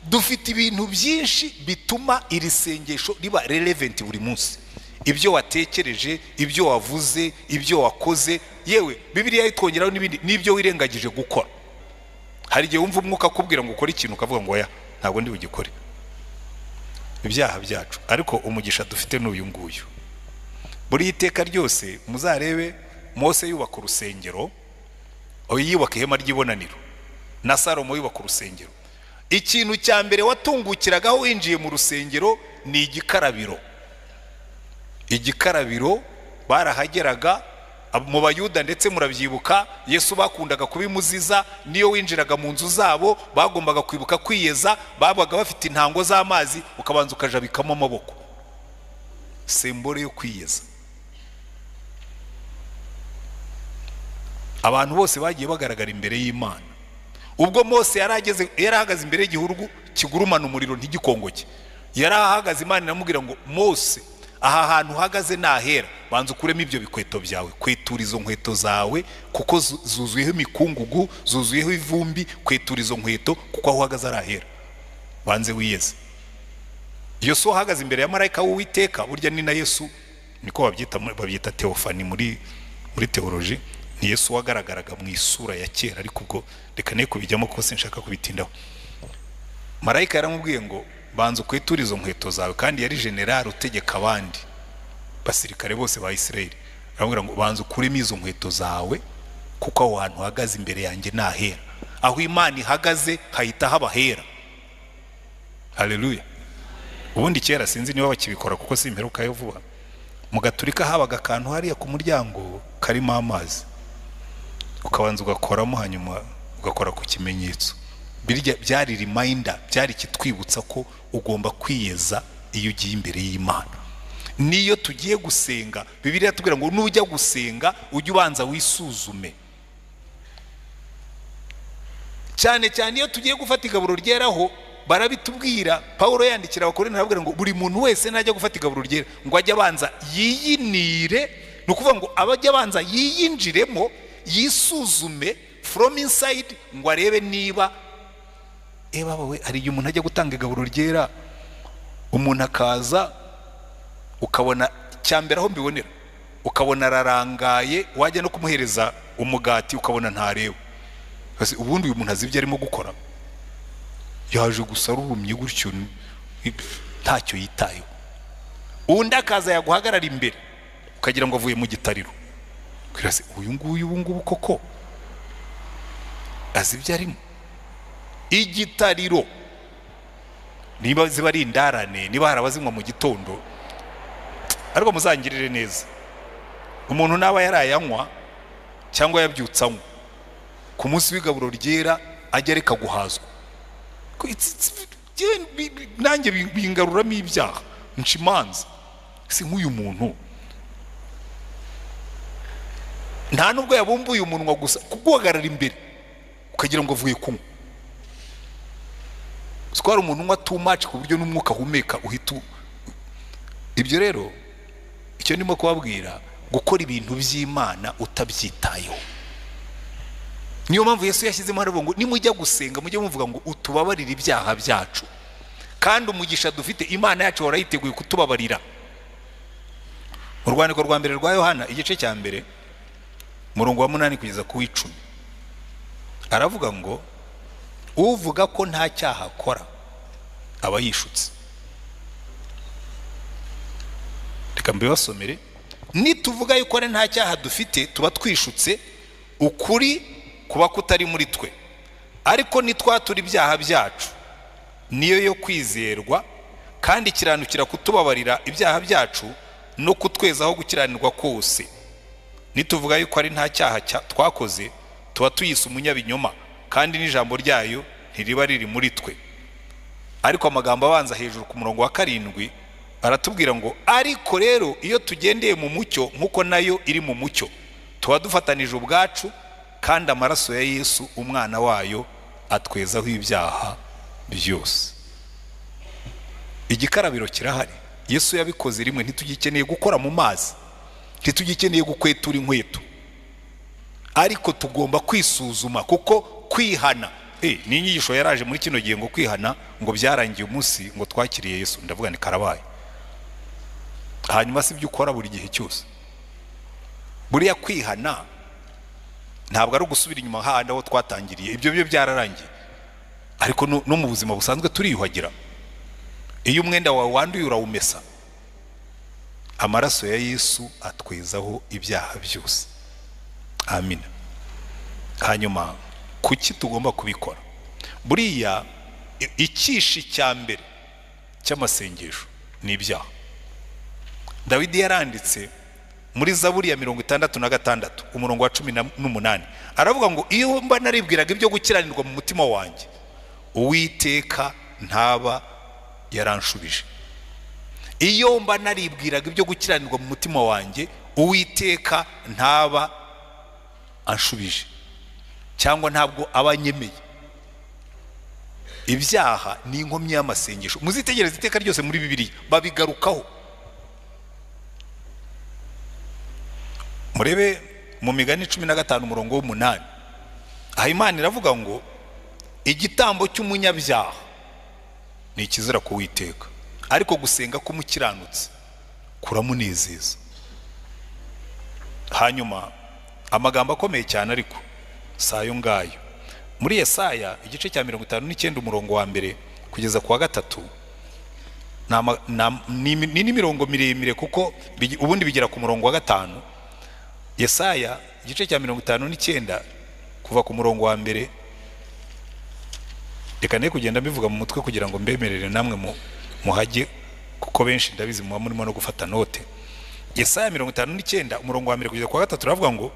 dufite ibintu byinshi bituma iri sengesho riba relevant buri munsi. Ibyo watekereje, ibyo wavuze, ibyo wakoze, yewe Bibiliya itwongeraho n'ibindi, n'ibyo wirengagije gukora. Hari igihe wumva umwuka akubwira ngo ukore ikintu ukavuga ngo oya ntabwo ndi bugikore. Ibyaha byacu. Ariko umugisha dufite n'uyu nguyu. Buri iteka ryose muzarebe Mose yubaka urusengero, yubaka ihema ry'ibonaniro, na Salomo yubaka urusengero. Ikintu cya mbere watungukiragaho winjiye mu rusengero ni igikarabiro. Igikarabiro barahageraga mu Bayuda, ndetse murabyibuka Yesu bakundaga kubimuziza. Niyo winjiraga mu nzu zabo bagombaga kwibuka kwiyeza, babaga bafite intango z'amazi ukabanza ukajabikamo amaboko, sembore yo kwiyeza. Abantu bose bagiye bagaragara imbere y'Imana. Ubwo Mose yarahagaze imbere y'igihuru kigurumana umuriro ntigikongoke, yarahagaze Imana iramubwira ngo Mose, aha hantu uhagaze nahera, banza ukuremo ibyo bikweto byawe, kwetura izo nkweto zawe kuko zuzuyeho imikungugu, zuzuyeho ivumbi, kwetura izo nkweto kuko aho uhagaze arahera, banze wiyeze. Yesu ahagaze imbere ya marayika w'Uwiteka, burya ni na Yesu, niko babyita teofani muri teoloji, ni Yesu wagaragaraga mu isura ya kera, ariko ubwo reka ne kubijyamo kuko sinshaka kubitindaho. Marayika yaramubwiye ngo banza ukweture izo nkweto zawe, kandi yari general utegeka abandi basirikare bose ba Isirayeli. Aramubwira ngo banza ukuremo izo nkweto zawe kuko aho hantu uhagaze imbere yanjye nahera. Aho Imana ihagaze hahita haba hera. Haleluya. Ubundi kera sinzi niba bakibikora kuko simperuka yo vuba, mu Gaturika habaga akantu hariya ku muryango karimo amazi, ukabanza ugakoramo hanyuma ugakora ku kimenyetso. Birya byari reminder, byari kitwibutsa ko ugomba kwiyeza iyo ugiye imbere y'Imana. Niyo tugiye gusenga, Bibiliya itubwira ngo nujya gusenga ujye ubanza wisuzume. Cyane cyane iyo tugiye gufata igaburo ryeraho barabitubwira. Paulo yandikira Abakorinto arababwira ngo buri muntu wese najya gufata igaburo ryera ngo ajye abanza yiyinire, ni ukuvuga ngo abajya abanza yiyinjiremo, yisuzume from inside, ngo arebe niba we. Hari igihe umuntu ajya gutanga igaburo ryera, umuntu akaza ukabona cyambere aho mbibonera, ukabona ararangaye, wajya no kumuhereza umugati ukabona ntareba. Ubundi uyu muntu azi ibyo arimo gukora, yaje gusa arurumye gutyo ntacyo yitayeho. Undi akaza yaguhagarara imbere ukagira ngo avuye mu gitariro, uyu nguyu ubu ngubu koko azi ibyo arimo. Igitariro niba ziba ari indarane, niba hari abazinywa mu gitondo, ariko muzangirire neza, umuntu naba yarayanywa cyangwa yabyutse anywa ku munsi w'igaburo ryera ajya areka guhazwa. Nanjye bingaruramo ibyaha, nca imanza. Si nk'uyu muntu nta nubwo yabumbuye umunwa gusa kuguhagarara imbere ukagira ngo avuye kunywa. Siko umuntu unywa too much ku buryo n'umwuka ahumeka uhita. Ibyo rero icyo ndimo kubabwira, gukora ibintu by'Imana utabyitayeho. Niyo mpamvu Yesu yashyizemo hano ngo nimujya gusenga mujye muvuga ngo utubabarire ibyaha byacu, kandi umugisha dufite Imana yacu warayiteguye kutubabarira. Mu rwandiko rwa mbere rwa Yohana igice cya mbere murongo wa 8 kugeza ku 10 aravuga ngo uvuga ko nta cyaha akora aba yishutse. Reka mbibasomere. Nituvuga yuko nta cyaha dufite tuba twishutse, ukuri kuba kutari muri twe. Ariko nitwatura ibyaha byacu niyo yo kwizerwa kandi kiranukira kutubabarira ibyaha byacu no kutwezaho gukiranirwa kose. Nituvuga yuko ari nta cyaha twakoze tuba tuyise umunyabinyoma, kandi n'ijambo ryayo ntiriba riri muri twe. Ariko amagambo abanza hejuru ku murongo wa 7 aratubwira ngo ariko rero iyo tugendeye mu mucyo nkuko nayo iri mu mucyo tuba dufatanije ubwacu, kandi amaraso ya Yesu umwana wayo atwezaho ibyaha byose. Igikarabiro kirahari, Yesu yabikoze rimwe, ntitugikeneye gukora mu mazi, ntitugikeneye gukwetura inkweto, ariko tugomba kwisuzuma kuko kwihana ni inyigisho yaraje muri kino gihe ngo kwihana ngo byarangiye umunsi ngo twakiriye Yesu. Ndavuga ni karabaye. Hanyuma si ibyo ukora buri gihe cyose. Buriya kwihana ntabwo ari ugusubira inyuma hahandi aho twatangiriye, ibyo byo byararangiye. Ariko no mu buzima busanzwe turiyuhagira. Iyo umwenda wawe wanduye urawumesa. Amaraso ya Yesu atwezaho ibyaha byose. Amina. Hanyuma kuki tugomba kubikora? Buriya ikishi cya mbere cy'amasengesho ni ibyaha. Dawidi yaranditse muri Zaburi ya 66 umurongo wa 18 aravuga ngo iyo mba naribwiraga ibyo gukiranirwa mu mutima wanjye, Uwiteka ntaba yaranshubije. Iyo mba naribwiraga ibyo gukiranirwa mu mutima wanjye, Uwiteka ntaba anshubije, cyangwa ntabwo abanyemeye. Ibyaha ni inkomyi y'amasengesho. Muzitegereze iteka ryose muri Bibiliya babigarukaho. Murebe mu Migani 15 umurongo w'8, aho Imana iravuga ngo igitambo cy'umunyabyaha ni ikizira ku Uwiteka, ariko gusenga k'umukiranutsi kuramunezeza. Hanyuma amagambo akomeye cyane ariko sayo ngayo muri Yesaya igice cya 59 umurongo wa 1 kugeza ku wa 3, ni n'imirongo miremire kuko ubundi bigera ku murongo wa 5. Yesaya igice cya 59 kuva ku murongo wa 1 Reka ne kugenda mbivuga mu mutwe kugira ngo mbemerere namwe muhajye, kuko benshi ndabizi muba murimo no gufata note. Yesaya 59 umurongo wa 1 kugeza ku wa 3 uravuga ngo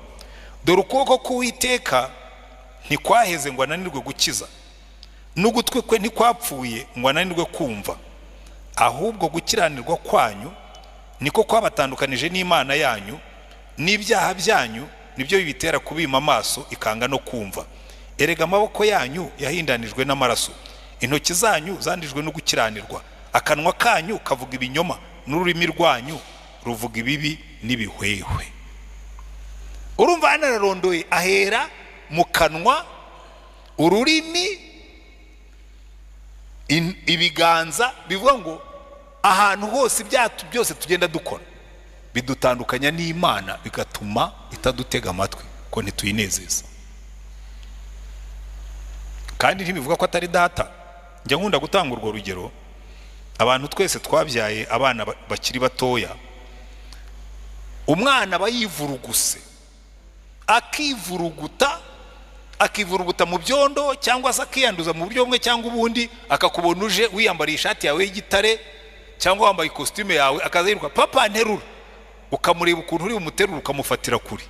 dore ukuboko k'Uwiteka ntikwaheze ngo ananirwe gukiza, n'ugutwi kwe ntikwapfuye ngo ananirwe kumva, ahubwo gukiranirwa kwanyu niko kwabatandukanije n'Imana yanyu, n'ibyaha byanyu nibyo bibitera kubima amaso ikanga no kumva. Erega amaboko yanyu yahindanijwe n'amaraso, intoki zanyu zandijwe no gukiranirwa, akanwa kanyu kavuga ibinyoma, n'ururimi rwanyu ruvuga ibibi n'ibihwehwe. Urumva hano ararondoye, ahera mu kanwa, ururimi, ibiganza, bivuga ngo ahantu hose ibyaha byose tugenda dukora bidutandukanya n'Imana, bigatuma itadutega amatwi ko ntituyinezeza. Kandi ntibivuga ko atari data. Njya nkunda gutanga urwo rugero, abantu twese twabyaye abana bakiri batoya, umwana aba yivuruguse, akivuruguta mu byondo, cyangwa se akiyanduza mu buryo bumwe cyangwa ubundi, akakubona uje wiyambariye ishati yawe y'igitare cyangwa wambaye ikositime yawe, akaza yiruka papa nterura, ukamureba ukuntu uri bumuterura ukamufatira kuri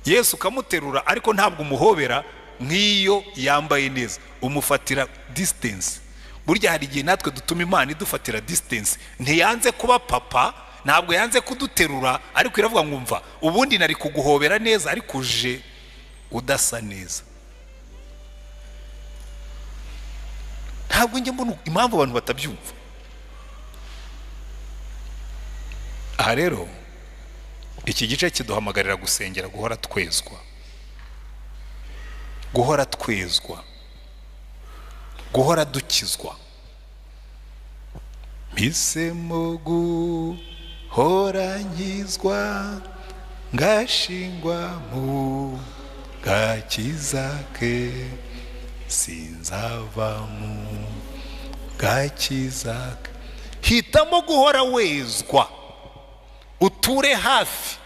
Yesu, ukamuterura ariko ntabwo umuhobera nk'iyo yambaye neza, umufatira distance. Burya hari igihe natwe dutuma Imana idufatira distance. Ntiyanze kuba papa, ntabwo yanze kuduterura, ariko iravuga ngo umva ubundi nari kuguhobera neza ariko uje udasa neza. Ntabwo njye mbona impamvu abantu batabyumva. Aha rero iki gice kiduhamagarira gusengera guhora twezwa, guhora twezwa, guhora dukizwa. Mpisemo guhora nkizwa, ngashingwa mu gakiza ke, sinzava mu gakiza ke. Hitamo guhora wezwa, uture hafi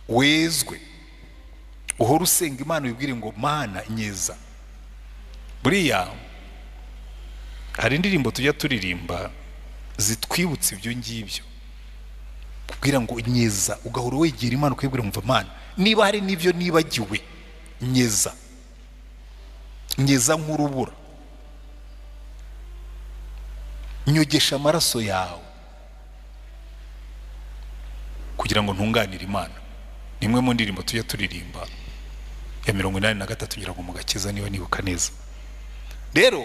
wezwe, uhora usenga Imana wibwire ngo Mana nyeza. Buriya hari indirimbo tujya turirimba zitwibutsa ibyo ngibyo, kubwira ngo nyeza, ugahora wegera Imana ukibwira ngo Mana niba hari n'ibyo nibagiwe nyeza, nyeza nk'urubura, nyogesha amaraso yawe kugira ngo ntunganire Imana. Nimwe mu ndirimbo tujya turirimba ya 83 ngira ngo mugakiza niba nibuka neza. Rero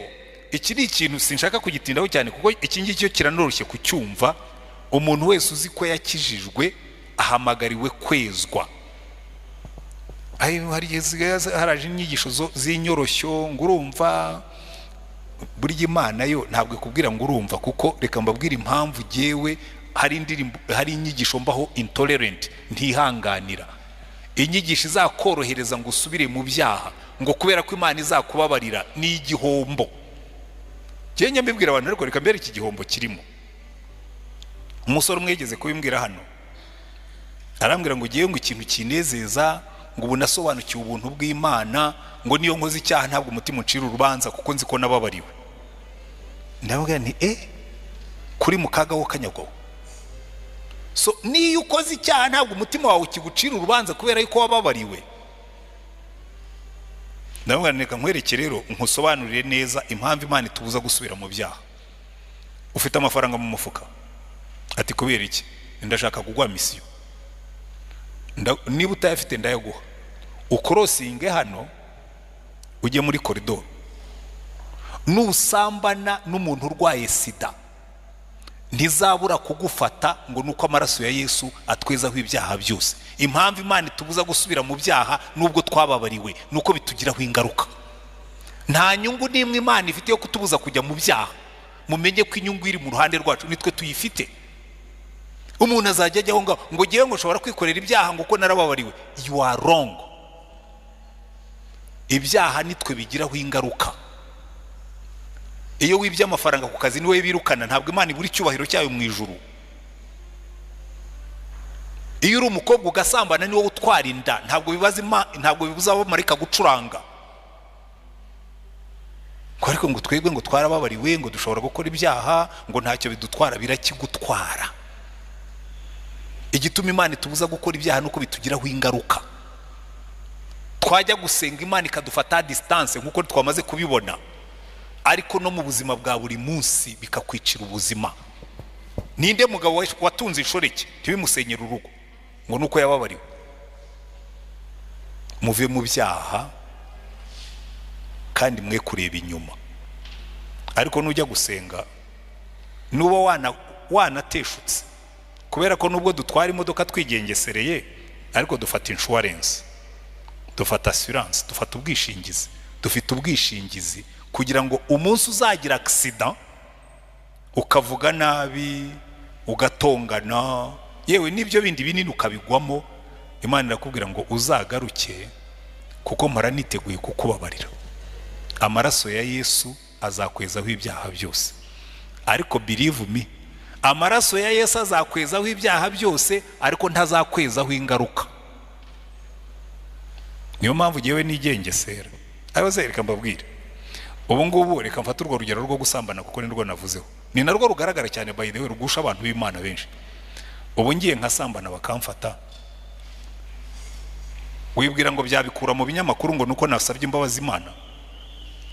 iki ni ikintu sinshaka kugitindaho cyane, kuko iki ngiki kiranoroshye kucyumva. Umuntu wese uzi ko yakijijwe ahamagariwe kwezwa. Hari haraje inyigisho z'inyoroshyo ngo urumva, burya Imana yo ntabwo ikubwira ngo urumva, kuko reka mbabwire impamvu jewe hari indirimbo, hari inyigisho mbaho intolerant, ntihanganira inyigisho izakorohereza ngo usubire mu byaha ngo kubera ko Imana izakubabarira ni igihombo. Njye mbibwira abantu ariko reka mbere iki gihombo kirimo. Umusore umwe yigeze kubimbwira hano, arambwira ngo ugiye ngo ikintu kinezeza, ngo ubu nasobanukiwe ubuntu bw'Imana, ngo niyo nkoze icyaha ntabwo umutima uncira urubanza kuko nzi ko nababariwe. Ndababwira nti kuri mu kaga wo kanyagwaho. So niyo ukoze icyaha ntabwo umutima wawe ukigucira urubanza kubera yuko wababariwe. Ndababwira reka nkwereke rero nkusobanurire neza impamvu Imana itubuza gusubira mu byaha. Ufite amafaranga mu mufuka, ati kubera iki? Ndashaka kugwa misiyo. Niba utayafite ndayaguha, ukorosinge hano ujye muri koridoro, nusambana n'umuntu urwaye sida ntizabura kugufata ngo nuko amaraso ya Yesu atwezaho ibyaha byose. Impamvu Imana itubuza gusubira mu byaha nubwo twababariwe nuko bitugiraho ingaruka. Nta nyungu n'imwe Imana ifite yo kutubuza kujya mu byaha. Mumenye ko inyungu iri mu ruhande rwacu, nitwe tuyifite. Umuntu azajya ajyaho ngo ngewe ngo nshobora kwikorera ibyaha ngo ko narababariwe. You are wrong. Ibyaha nitwe bigiraho ingaruka. Iyo wibye amafaranga ku kazi niwe birukana, ntabwo Imana ibura icyubahiro cyayo mu ijuru. Iyo uri umukobwa ugasambana niwe utwara inda, ntabwo bibaza ntabwo bibuza abamarika gucuranga. Ko ariko ngo twebwe ngo twarababariwe, ngo dushobora gukora ibyaha, ngo ntacyo bidutwara. Birakigutwara. Igituma Imana itubuza gukora ibyaha nuko bitugiraho ingaruka. Twajya gusenga Imana ikadufata distance nkuko twamaze kubibona, ariko no mu buzima bwa buri munsi bikakwicira ubuzima. Ninde mugabo watunze inshoreke ntibimusenyera urugo ngo nuko yababariwe? Muve mu byaha kandi mwe kureba inyuma. Ariko nujya gusenga nuba wanateshutse, kubera ko nubwo dutwara imodoka twigengesereye, ariko dufata insurance, dufata assurance, dufata ubwishingizi, dufite ubwishingizi kugira ngo umunsi uzagira accident ukavuga nabi, ugatongana, yewe n'ibyo bindi binini ukabigwamo, Imana irakubwira ngo uzagaruke kuko mpora niteguye kukubabarira. Amaraso ya Yesu azakwezaho ibyaha byose. Ariko believe me, amaraso ya Yesu azakwezaho ibyaha byose, ariko ntazakwezaho ingaruka. Niyo mpamvu ngewe nigengesera. Ayo se reka mbabwire, ubu ngubu reka mfate urwo rugero rwo gusambana kuko nirwo navuzeho, ni narwo rugaragara cyane by the way, rugusha abantu b'Imana benshi. Ubu ngiye nkasambana bakamfata, wibwira ngo byabikura mu binyamakuru ngo nuko nasabye imbabazi Imana?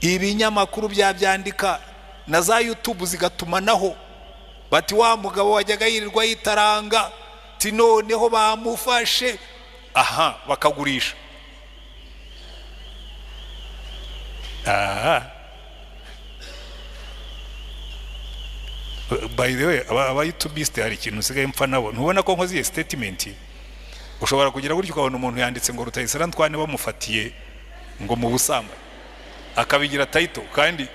Ibinyamakuru byabyandika na za YouTube zigatumanaho, bati wa mugabo wajyaga yirirwa yitaranga, ti noneho bamufashe, aha bakagurisha. Aha by the way, aba YouTubiste hari ikintu usigaye mpfa nabo. Ntubona ko nkoze iyi statement? Ushobora kugira gutyo ukabona umuntu yanditse ngo Rutayisire Antoine bamufatiye ngo mu busambanyi, akabigira title, kandi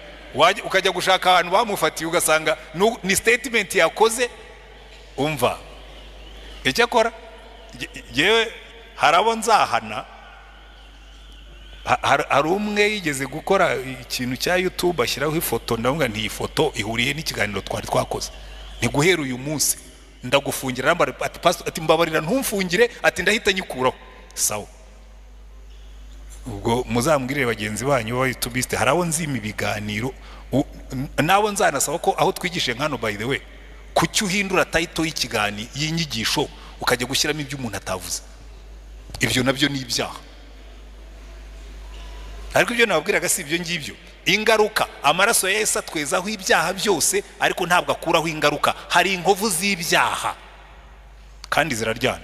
ukajya gushaka ahantu bamufatiye ugasanga ni statement yakoze. Umva icyakora yewe harabo nzahana. Hari umwe yigeze gukora ikintu cya YouTube ashyiraho ifoto, ndavuga nti iyi foto ihuriye n'ikiganiro twari twakoze, ni guhera uyu munsi ndagufungira. Ati pastor, ati mbabarira ntumfungire, ati ndahita nyikuraho. Sawa, ubwo muzambwirire bagenzi banyu ba YouTubiste, hari abo nzima ibiganiro nabo nzanasaba ko aho twigishe nkano by the way, kuki uhindura title y'ikiganiro y'inyigisho ukajya gushyiramo ibyo umuntu atavuze? Ibyo nabyo ni ibyaha. Ariko ibyo nababwiraga si ibyo ngibyo. Ingaruka, amaraso ya Yesu atwezaho ibyaha byose, ariko ntabwo akuraho ingaruka. Hari inkovu z'ibyaha kandi ziraryana,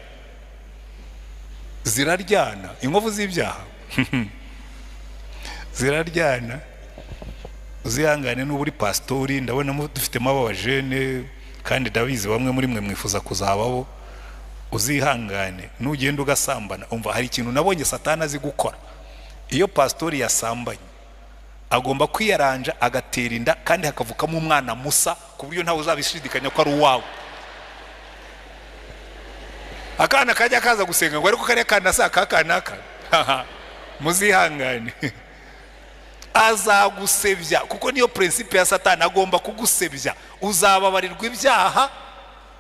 ziraryana. Inkovu z'ibyaha ziraryana. Uzihangane n'ubu uri pastori, ndabona dufitemo abajene kandi ndabizi bamwe muri mwe mwifuza kuzababo. Uzihangane nugenda ugasambana. Umva, hari ikintu nabonye Satani azi gukora. Iyo pastori yasambanye agomba kwiyaranja agatera inda, kandi hakavukamo umwana musa ku buryo ntawe uzabishidikanya ko ari uwawe. Akana kajya kaza gusenga ngo ariko kariya kana sa kakanaka. Muzihangane, azagusebya kuko niyo principe ya Satani, agomba kugusebya. Uzababarirwa ibyaha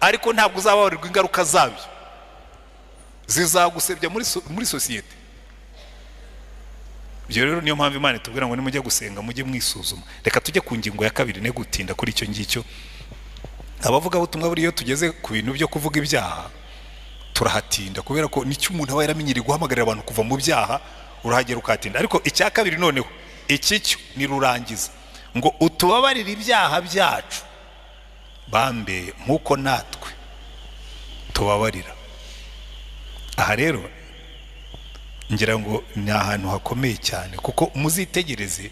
ariko ntabwo uzababarirwa ingaruka zabyo, zizagusebya muri sosiyete. Ibyo rero niyo mpamvu Imana itubwira ngo nimujye gusenga mujye mwisuzuma. Reka tujye ku ngingo ya kabiri, ne gutinda kuri icyo ngicyo. Abavuga butumwa buri iyo tugeze ku bintu byo kuvuga ibyaha turahatinda, kubera ko nicyo umuntu aba yaramenyereye guhamagarira abantu kuva mu byaha, urahagera ukatinda. Ariko icya kabiri noneho iki cyo ni rurangiza, ngo utubabarire ibyaha byacu bambe nkuko natwe tubabarira. Aha rero ngira ngo ni ahantu hakomeye cyane, kuko muzitegereze,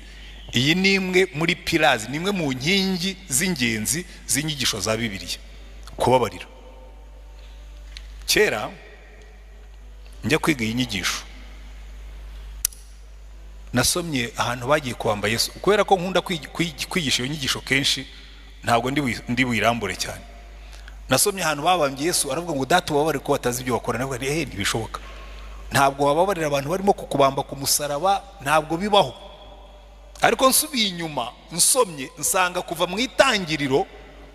iyi ni imwe muri pillars, ni imwe mu nkingi z'ingenzi z'inyigisho za Bibiliya, kubabarira. Kera njya kwiga iyi nyigisho nasomye ahantu bagiye kubamba Yesu. Kubera ko nkunda kwigisha iyo nyigisho kenshi, ntabwo ndi buyirambure cyane. Nasomye ahantu babambye Yesu, aravuga ngo data ubabarire ko batazi ibyo bakora. Navuga nti ntibishoboka, ntabwo wababarira abantu barimo kukubamba ku musaraba, ntabwo bibaho. Ariko nsubiye inyuma nsomye nsanga kuva mu itangiriro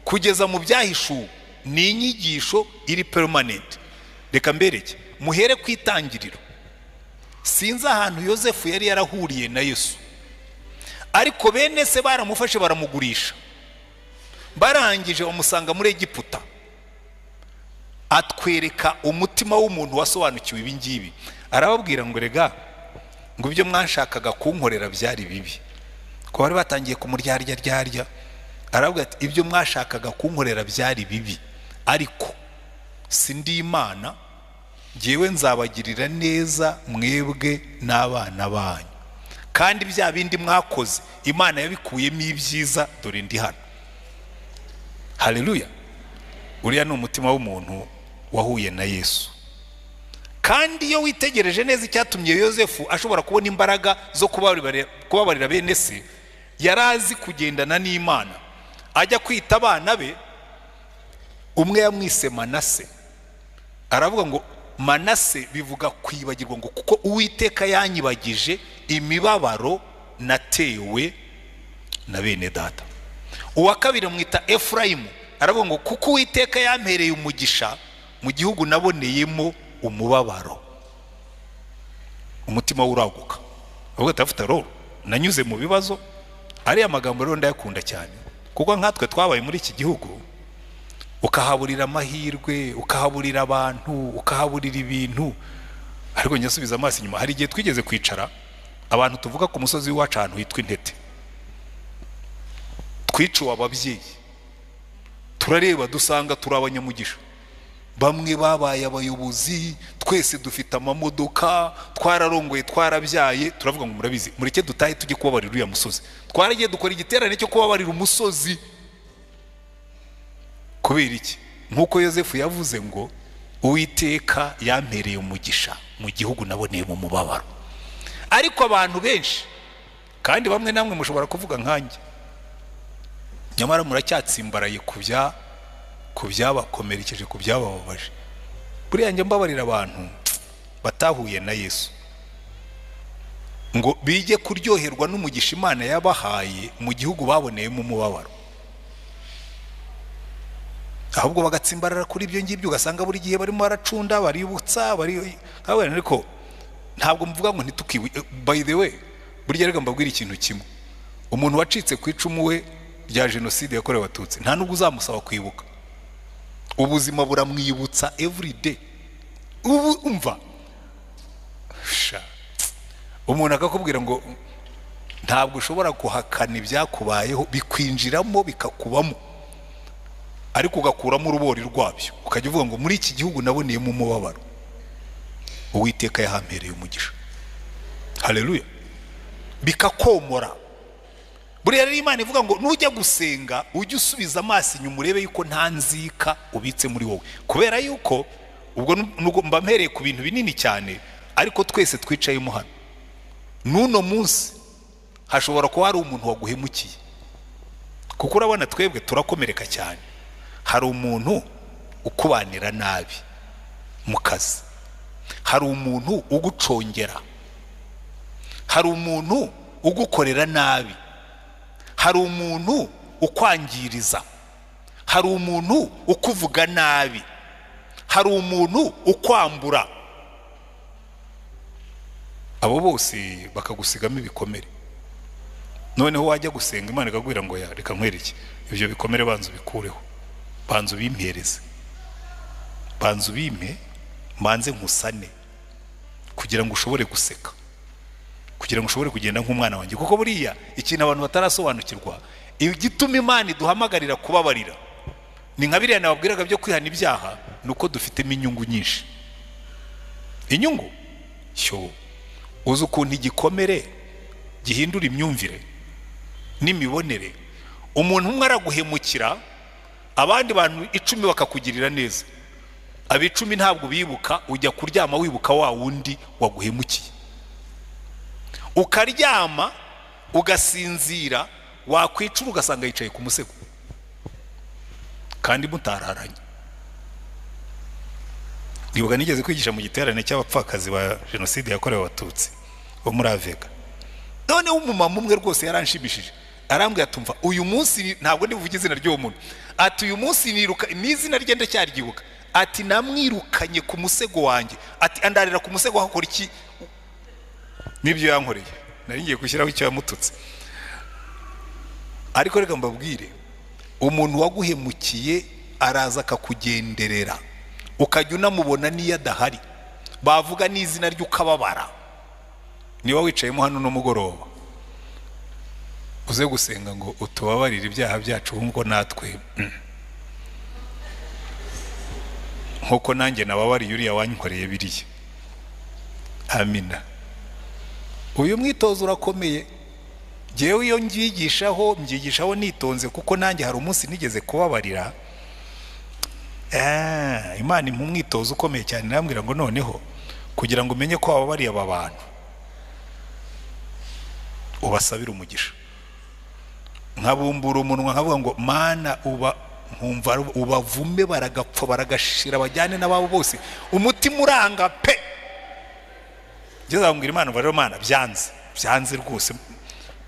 kugeza mu byahishuwe ni inyigisho iri permanent. Reka mbereke, muhere ku itangiriro. Sinzi ahantu Yosefu yari yarahuriye na Yesu, Ariko bene se baramufashe baramugurisha, barangije bamusanga muri Egiputa. Atwereka umutima w'umuntu wasobanukiwe ibi ngibi, arababwira ngo rega ngo ibyo mwashakaga kunkorera byari bibi, ko bari batangiye kumuryarya ryarya. Arababwira ati ibyo mwashakaga kunkorera byari bibi, ariko sindi Imana, ngewe nzabagirira neza mwebwe n'abana banyu, kandi bya bindi mwakoze Imana yabikuyemo ibyiza, dore ndi hano. Haleluya. Uriya ni umutima w'umuntu wahuye na Yesu. Kandi iyo witegereje neza icyatumye Yosefu ashobora kubona imbaraga zo kubabarira bene se, yarazi kugendana n'Imana. Ajya kwita abana be, umwe yamwise Manase, aravuga ngo Manase bivuga kwibagirwa, ngo kuko Uwiteka yanyibagije imibabaro natewe na bene data. Uwa kabiri amwita Efurayimu, aravuga ngo kuko Uwiteka yampereye umugisha mu gihugu naboneyemo umubabaro. Umutima uraguka, avuga ati afite roro nanyuze mu bibazo. Ariya magambo rero ndayakunda cyane, kuko nkatwe twabaye muri iki gihugu, ukahaburira amahirwe, ukahaburira abantu, ukahaburira ibintu. Ariko nyasubiza amaso inyuma, hari igihe twigeze kwicara abantu tuvuga ku musozi w'iwacu ahantu hitwa Intete, twiciwe ababyeyi, turareba dusanga turi abanyamugisha, bamwe babaye abayobozi, twese dufite amamodoka, twararongoye, twarabyaye. Turavuga ngo murabizi, mureke dutahe tujye kubabarira uriya musozi. Twaragiye dukora igiterane cyo kubabarira umusozi. Kubera iki? Nk'uko Yosefu yavuze ngo Uwiteka yampereye umugisha mu gihugu naboneye mu mubabaro. Ariko abantu benshi, kandi bamwe namwe mushobora kuvuga nkanjye, nyamara muracyatsimbaraye ku byabakomerekeje, ku byabababaje. Buriya njye mbabarira abantu batahuye na Yesu ngo bige kuryoherwa n'umugisha Imana yabahaye mu gihugu baboneyemo umubabaro, ahubwo bagatsimbarara kuri ibyo ngibyo, ugasanga buri gihe barimo baracunda, baributsa, bari ariko ntabwo mvuga ngo ntitukiwe. By the way, burya reka mbabwire ikintu kimwe, umuntu wacitse ku icumu we rya jenoside yakorewe Abatutsi nta nubwo uzamusaba kwibuka, ubuzima buramwibutsa every day. Ubu umva umuntu akakubwira ngo ntabwo ushobora guhakana ibyakubayeho, bikwinjiramo bikakubamo, ariko ugakuramo urubori rwabyo, ukajya uvuga ngo muri iki gihugu naboneyemo umubabaro, Uwiteka yahampereye umugisha. Haleluya. Bikakomora. Buriya rero Imana ivuga ngo nujya gusenga ujye usubiza amaso inyuma urebe yuko nta nzika ubitse muri wowe, kubera yuko ubwo mba mpereye ku bintu binini cyane, ariko twese twicayemo hano n'uno munsi hashobora kuba hari umuntu waguhemukiye, kuko urabona twebwe turakomereka cyane. Hari umuntu ukubanira nabi mu kazi, hari umuntu ugucongera, hari umuntu ugukorera nabi, hari umuntu ukwangiriza, hari umuntu ukuvuga nabi, hari umuntu ukwambura. Abo bose bakagusigamo ibikomere. Noneho wajya gusenga Imana ikakubwira ngo ya reka nkwereke ibyo bikomere, banza ubikureho, banza ubimpereze, banza ubimpe, mbanze nkusane, kugira ngo ushobore guseka, kugira ngo ushobore kugenda nk'umwana wanjye. Kuko buriya ikintu abantu batarasobanukirwa, igituma Imana iduhamagarira kubabarira ni nka biriya nababwiraga byo kwihana ibyaha, nuko dufitemo inyungu nyinshi. Inyungu cyo uzi ukuntu igikomere gihindura imyumvire n'imibonere. Umuntu umwe araguhemukira, abandi bantu 10 bakakugirira neza, abicumi ntabwo bibuka, ujya kuryama wibuka wa wundi waguhemukiye, ukaryama ugasinzira, wakwicura ugasanga yicaye ku musego kandi mutararanye. Ndibuka nigeze kwigisha mu giterane cy'abapfakazi ba jenoside yakorewe Abatutsi bo muri Avega. Noneho umumama umwe rwose yaranshimishije, arambwira ati uyu munsi ntabwo ndibuvuge izina ry'uwo muntu, ati uyu munsi niruka n'izina rye ndacyaryibuka, ati namwirukanye ku musego wanjye, ati andarira ku musego hakora iki? Nibyo yankoreye, nari ngiye gushyiraho icyo yamututse. Ariko reka mbabwire, umuntu waguhemukiye araza akakugenderera, ukajya unamubona n'iyo adahari, bavuga n'izina rye ukababara. Niba wicayemo hano n'umugoroba, uze gusenga ngo utubabarire ibyaha byacu nk'uko natwe nk'uko nanjye nababariye uriya wankoreye biriya. Amina. Uyu mwitozo urakomeye. Jyewe iyo mbyigishaho nitonze, kuko nanjye hari umunsi nigeze kubabarira. Imana impa umwitozo ukomeye cyane, irambwira ngo noneho kugira ngo umenye ko wababariye aba bantu, ubasabire umugisha. Nkabumbura umunwa nkavuga ngo Mana, uba nkumva ubavume baragapfa baragashira, bajyane n'ababo bose, umutima uranga pe. Ngeze aho mbwira Imana, rero Mana byanze rwose,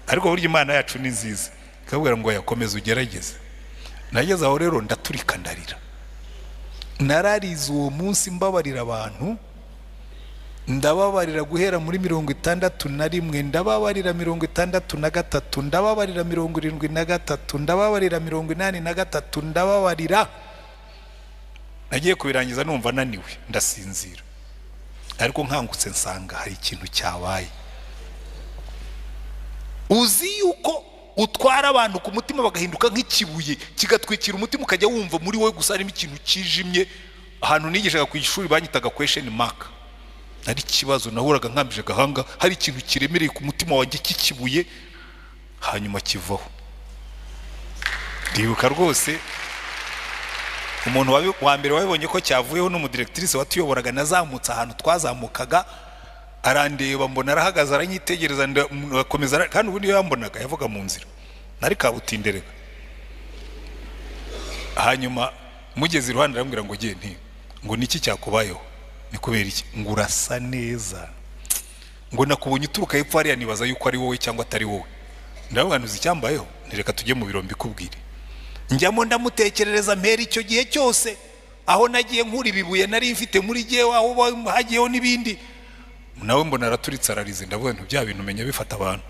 ariko burya Imana yacu ni nziza, ikabwira ngo yakomeza ugerageze. Nageze aho rero ndaturika ndarira, nararize uwo munsi mbabarira abantu, ndababarira guhera muri 61, ndababarira 63, ndababarira 73, ndababarira 83, ndababarira. Nagiye kubirangiza numva naniwe ndasinzira, ariko nkangutse nsanga hari ikintu cyabaye. Uzi yuko utwara abantu ku mutima bagahinduka nk'ikibuye kigatwikira umutima, ukajya wumva muri wowe gusa harimo ikintu kijimye. Ahantu nigishaga ku ishuri banyitaga question mark, ari ikibazo nahuraga nkambije gahanga, hari ikintu kiremereye ku mutima wanjye kikibuye, hanyuma kivaho. Ndibuka rwose umuntu wa mbere wabibonye ko cyavuyeho n'umudirectrice watuyoboraga, nazamutse ahantu twazamukaga arandeba mbona arahagaze aranyitegereza, ndakomeza. Kandi ubundi iyo yambonaga yavuga mu nzira, nari kabutinderega. Hanyuma mugeze iruhande arambwira ngo giye nti ngo niki cyakubayeho, ni kubera iki? Ngo urasa neza, ngo nakubonye uturuka hepfo hariya nibaza yuko ari wowe cyangwa atari wowe. Ndavuga ntuzi icyambayeho, ntireka tujye mu biro mbikubwire. Njyamo ndamutekerereza mpera icyo gihe cyose aho nagiye nkura ibibuye nari mfite muri gihe, aho hagiyeho n'ibindi. Nawe mbona araturitse ararize, ndavuga nti bya bintu menya bifata abantu.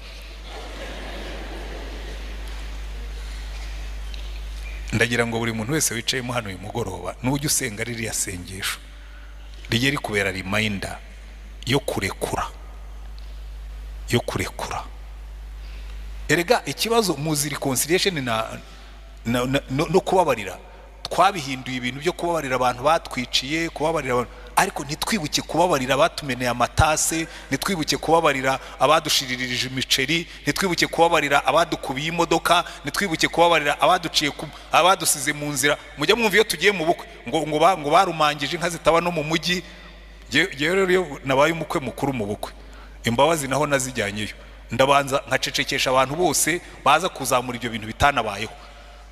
Ndagira ngo buri muntu wese wicayemo hano uyu mugoroba, nujya usenga ririya sengesho rijye rikubera reminder yo kurekura, yo kurekura. Erega ikibazo muzi reconciliation na no kubabarira, twabihinduye ibintu byo kubabarira abantu batwiciye, kubabarira abantu, ariko ntitwibuke kubabarira abatumeneye amatase, ntitwibuke kubabarira abadushiririje imiceri, ntitwibuke kubabarira abadukubiye imodoka, ntitwibuke kubabarira abaduciye abadusize mu nzira. Mujya mwumva iyo tugiye mu bukwe ngo barumangije inka zitaba no mu mujyi. Jewe rero iyo nabaye umukwe mukuru mu bukwe, imbabazi naho nazijyanyeyo, ndabanza nkacecekesha abantu bose baza kuzamura ibyo bintu bitanabayeho,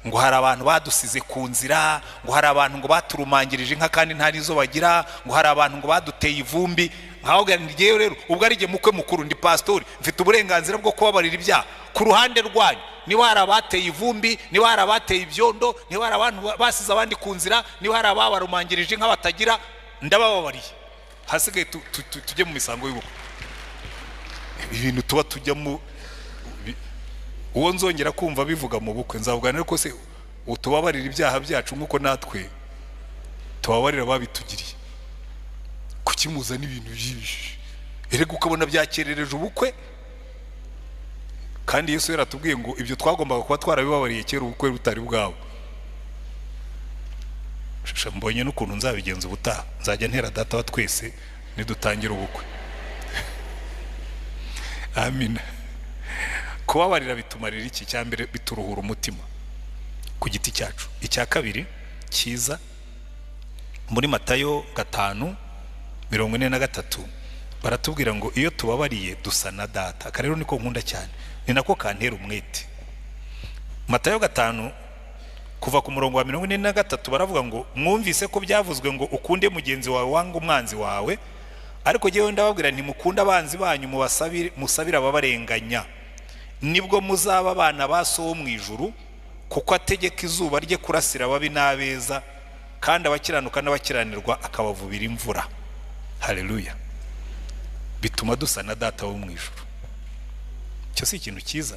ngo hari abantu badusize ku nzira, ngo hari abantu ngo baturumangirije inka kandi nta nizo bagira, ngo hari abantu ngo baduteye ivumbi. Nkaho ngiye rero ubwo ari jye mukwe mukuru, ndi pastori, mfite uburenganzira bwo kubabarira ibyaha ku ruhande rwanyu. Niba hari abateye ivumbi, niba hari abateye ibyondo, niba hari abantu basize abandi ku nzira, niba hari ababarumangirije inka batagira, ndabababariye. Hasigaye tujye mu misango y'ubukwe. Ibintu tuba tujyamo, uwo nzongera kumva bivuga mu bukwe nzavuga ariko se utubabarira ibyaha byacu nk'uko natwe tubabarira babitugiriye. Kuki muzana ibintu byinshi? Erega ukabona byakerereje ubukwe. Kandi Yesu yaratubwiye ngo ibyo twagombaga kuba twarabibabariye kera ubukwe butari bwabo. Mbonye n'ukuntu nzabigenza ubutaha, nzajya ntera data wa twese nidutangira ubukwe. Amina. Kubabarira bitumarira iki? Cya mbere bituruhura umutima ku giti cyacu. Icya kabiri cyiza, muri Matayo 5:43 baratubwira ngo iyo tubabariye dusa na data. Aka rero niko nkunda cyane, ni nako kantera umwete. Matayo 5 kuva ku murongo wa 43 baravuga ngo mwumvise ko byavuzwe ngo ukunde mugenzi wawe wanga umwanzi wawe, ariko jyewe ndababwira nti mukunde abanzi banyu, musabire ababarenganya, nibwo muzaba abana ba So wo mu ijuru, kuko ategeka izuba rye kurasira ababi n'abeza, kandi abakiranuka n'abakiranirwa akabavubira imvura. Haleluya. Bituma dusa na data wo mu ijuru. Icyo si ikintu cyiza.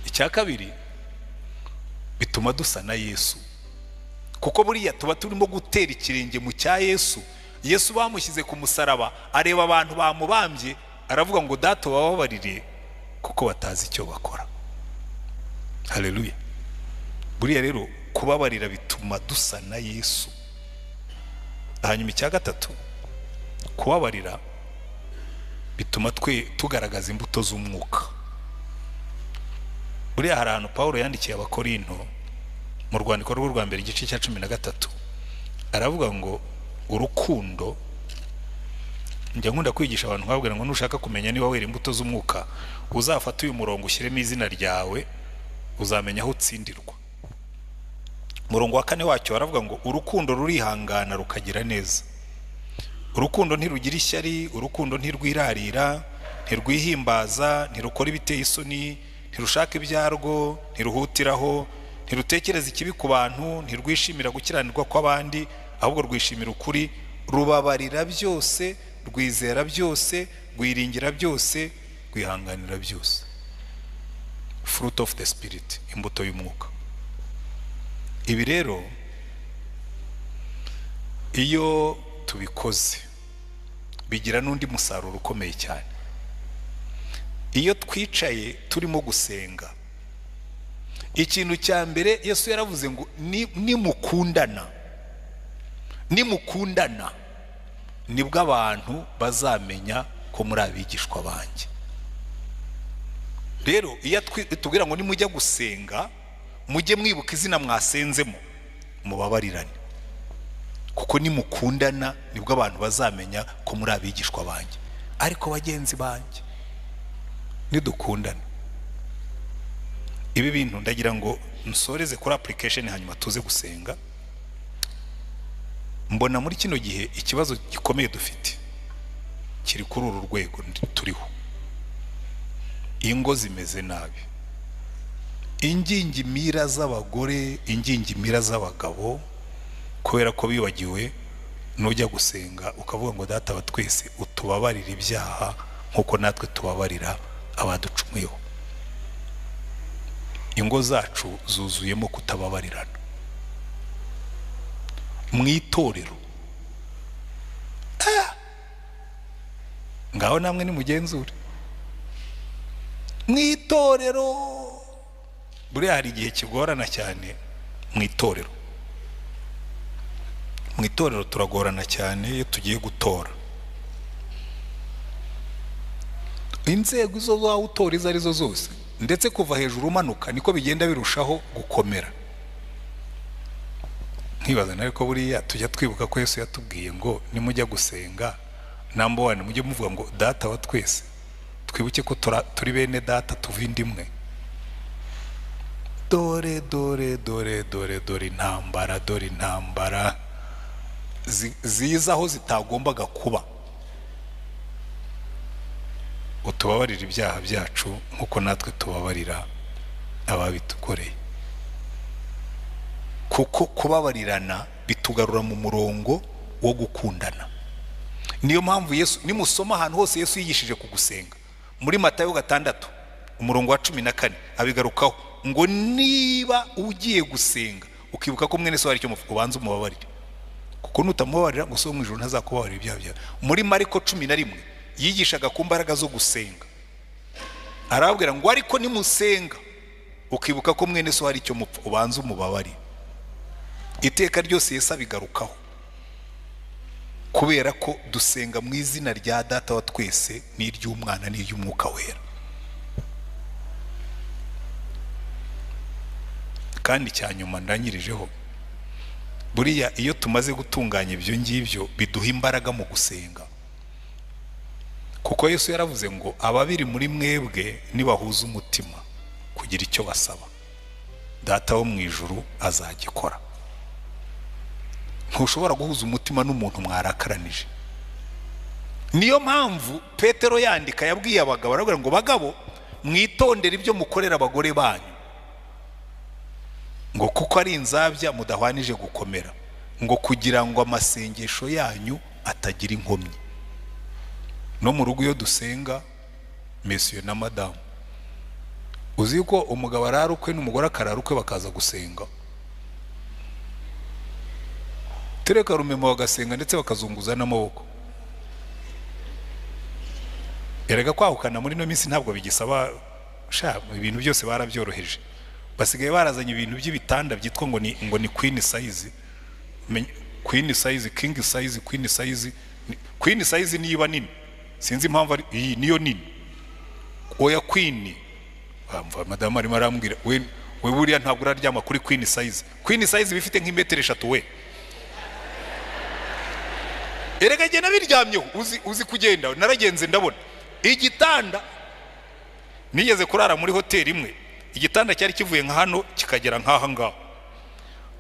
Icya Icya kabiri, bituma dusa na Yesu, kuko buriya tuba turimo gutera ikirenge mu cya Yesu. Yesu bamushyize ku musaraba, areba abantu bamubambye, aravuga ngo Data bababarire kuko batazi icyo bakora. Haleluya. Buriya rero kubabarira bituma dusa na Yesu. Hanyuma icya gatatu, kubabarira bituma twe tugaragaza imbuto z'umwuka. Buriya hari ahantu Pawulo yandikiye Abakorinto mu rwandiko rwe rwa mbere igice cya 13, aravuga ngo urukundo, njya nkunda kwigisha abantu nkababwira ngo nushaka kumenya niba wera imbuto z'umwuka, uzafate uyu murongo ushyiremo izina ryawe, uzamenya aho utsindirwa. Umurongo wa 4 wacyo aravuga ngo urukundo rurihangana rukagira neza, urukundo ntirugira ishyari, urukundo ntirwirarira, ntirwihimbaza, ntirukora ibiteye isoni, ntirushaka ibyarwo, ntiruhutiraho, ntirutekereza ikibi ku bantu, ntirwishimira gukiranirwa kw'abandi, ahubwo rwishimira ukuri, rubabarira byose, rwizera byose, rwiringira byose, rwihanganira byose. Fruit of the spirit, imbuto y'umwuka. Ibi rero iyo tubikoze bigira n'undi musaruro ukomeye cyane. Iyo twicaye turimo gusenga, ikintu cya mbere Yesu yaravuze ngo nimukundana, nimukundana nibwo abantu bazamenya ko muri abigishwa banjye. Rero iyo tubwira ngo nimujya gusenga mujye mwibuka izina mwasenzemo, mubabarirane, kuko nimukundana nibwo abantu bazamenya ko muri abigishwa banjye. Ariko bagenzi banjye, nidukundana, ibi bintu ndagira ngo nsoreze kuri application hanyuma tuze gusenga. Mbona muri kino gihe ikibazo gikomeye dufite kiri kuri uru rwego turiho. Ingo zimeze nabi, ingingimira z'abagore, ingingimira z'abagabo, kubera ko bibagiwe nujya gusenga ukavuga ngo Data wa twese utubabarira ibyaha nkuko natwe tubabarira abaducumuyeho. Ingo zacu zuzuyemo kutababarirana. Mu itorero ngaho namwe ni mugenzure mu itorero. Buriya hari igihe kigorana cyane mu itorero. Mu itorero turagorana cyane iyo tugiye gutora. Inzego izo zawe utora izo arizo zose, ndetse kuva hejuru umanuka niko bigenda birushaho gukomera. Nkibaza ariko buriya tujya twibuka ko Yesu yatubwiye ngo nimujya gusenga number 1 mujye muvuga ngo Data wa twese, twibuke ko turi bene data tuva inda imwe. Dore dore dore dore dore intambara, dore intambara ziza aho zitagombaga kuba. Utubabarira ibyaha byacu nkuko natwe tubabarira ababitukoreye. Kuko kubabarirana bitugarura mu murongo wo gukundana. Niyo mpamvu Yesu, nimusoma ahantu hose Yesu yigishije kugusenga, muri Matayo 6 umurongo wa 14 abigarukaho ngo niba ugiye gusenga ukibuka ko mwene so hari icyo ubanza umubabarire, kuko nutamubabarira ngo so mu ijuru ntazakubabarira ibyaha byawe. Muri Mariko 11 yigishaga ku mbaraga zo gusenga, arababwira ngo ariko nimusenga ukibuka ko mwene so hari icyo mupfa ubanza umubabarire. Iteka ryose Yesu abigarukaho, kubera ko dusenga mu izina rya Data wa twese n'iry'Umwana n'iry'Umwuka Wera. Kandi cya nyuma ndangirijeho, buriya iyo tumaze gutunganya ibyo ngibyo biduha imbaraga mu gusenga. Kuko Yesu yaravuze ngo ababiri muri mwebwe nibahuza umutima kugira icyo basaba, Data wo mu ijuru azagikora. Ntushobora guhuza umutima n'umuntu mwarakaranije. Niyo mpamvu Petero yandika yabwiye abagabo, aravuga ngo bagabo mwitondere ibyo mukorera abagore banyu, ngo kuko ari inzabya mudahwanije gukomera, ngo kugira ngo amasengesho yanyu atagira inkomyi. No mu rugo iyo dusenga, monsieur na madame, Uzi ko umugabo arara ukwe n'umugore akarara ukwe bakaza gusenga, tereka rumema bagasenga ndetse bakazunguza n'amaboko. Erega kwahukana muri no minsi ntabwo bigisaba, sha ibintu byose barabyoroheje. Basigaye barazanye ibintu by'ibitanda byitwa ngo ni queen size, queen size, king size, queen size. Queen size niba nini, sinzi impamvu ari iyi niyo nini. Oya queen, bamva madamu arimo arambwira we buriya ntabwo uraryama kuri queen size. Queen size bifite nk'imetero 3 we. Erega jye nabiryamyeho, uzi kugenda naragenze ndabona igitanda. Nigeze kurara muri hoteli imwe, igitanda cyari kivuye nka hano kikagera nkaha ngaho.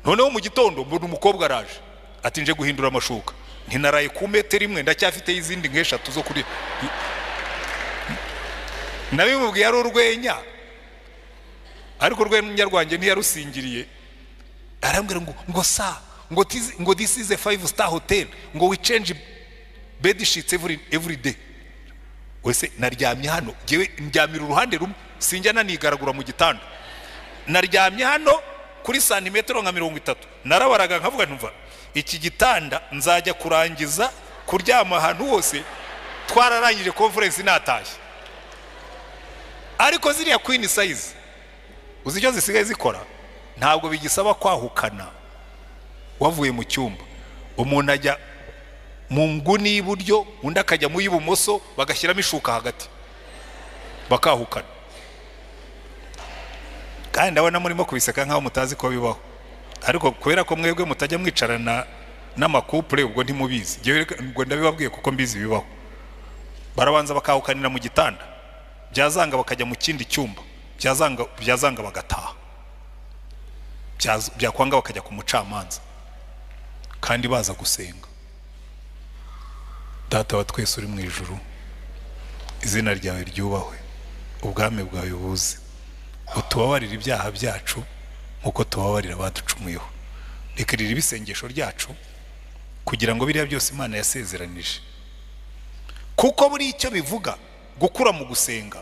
Noneho mu gitondo mbona umukobwa araje ati nje guhindura amashuka, ntinaraye ku metero imwe ndacyafite izindi nk'eshatu zo kuri. Nabimubwiye ari urwenya, ariko urwenya rwanjye ntiyarusingiriye. Arambwira ngo sa ngo this is a 5-star hotel, ngo we change bed sheets every day. Wese naryamye hano, jewe ndyamira uruhande rumwe, sinjya nanigaragura mu gitanda. Naryamye hano kuri santimetero nka 30, narabaraga nkavuga ntumva iki gitanda nzajya kurangiza kuryama ahantu hose twararangije conference natashye. Ariko ziriya queen size uzi icyo zisigaye zikora, ntabwo bigisaba kwahukana wavuye mu cyumba. Umuntu ajya mu nguni y'iburyo undi akajya mu y'ibumoso, bagashyiramo ishuka hagati bakahukana. Kandi ndabona murimo kubiseka nkaho mutazi ko bibaho, ariko kubera ko mwebwe mutajya mwicarana n'amakupure ubwo ntimubizi. Ubwo ndabibabwiye kuko mbizi bibaho. Barabanza bakahukanira mu gitanda, byazanga bakajya mu kindi cyumba, byazanga bagataha, byakwanga bakajya ku mucamanza, kandi baza gusenga. Data wa twese uri mu ijuru, izina ryawe ryubahwe, ubwami bwawe buze, utubabarire ibyaha byacu nkuko tubabarira abaducumuyeho. Reka riri ibisengesho ryacu kugira ngo biriya byose Imana yasezeranije, kuko buri icyo bivuga gukura mu gusenga.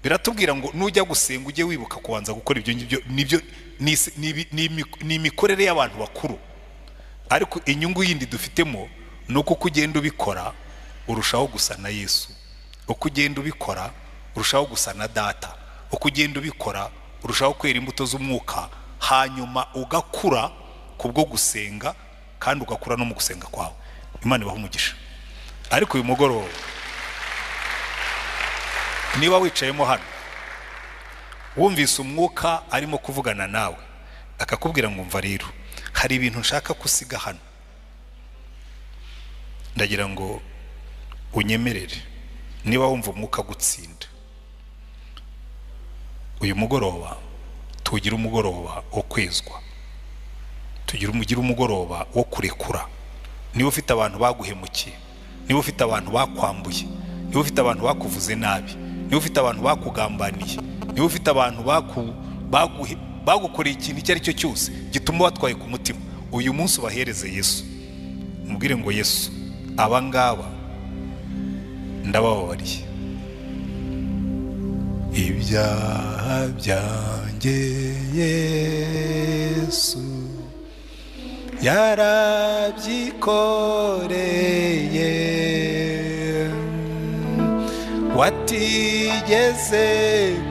Biratubwira ngo nujya gusenga ujye wibuka kubanza gukora ibyo ngibyo. Nibyo ni imikorere y'abantu bakuru, ariko inyungu yindi dufitemo ni uko ugenda ubikora urushaho gusa na Yesu, uko ugenda ubikora urushaho gusa na Data, uko ugenda ubikora urushaho kwera imbuto z'umwuka, hanyuma ugakura kubwo gusenga kandi ugakura no mu gusenga kwawe. Imana ibahe umugisha. Ariko uyu mugoroba niba wicayemo hano wumvise umwuka arimo kuvugana nawe akakubwira ngo mva rero hari ibintu nshaka kusiga hano, ndagira ngo unyemerere, niba wumva umwuka gutsinda uyu mugoroba tugira umugoroba wo kwezwa, tugira umugoroba wo kurekura. Niba ufite abantu baguhemukiye, niba ufite abantu bakwambuye, niba ufite abantu bakuvuze nabi, niba ufite abantu bakugambaniye, niba ufite abantu bagukoreye ikintu icyo ari cyo cyose gituma batwaye ku mutima, uyu munsi ubahereze Yesu. Mubwire ngo Yesu, aba ngaba ndabababariye. Ibyaha byanjye Yesu yarabyikoreye, watigeze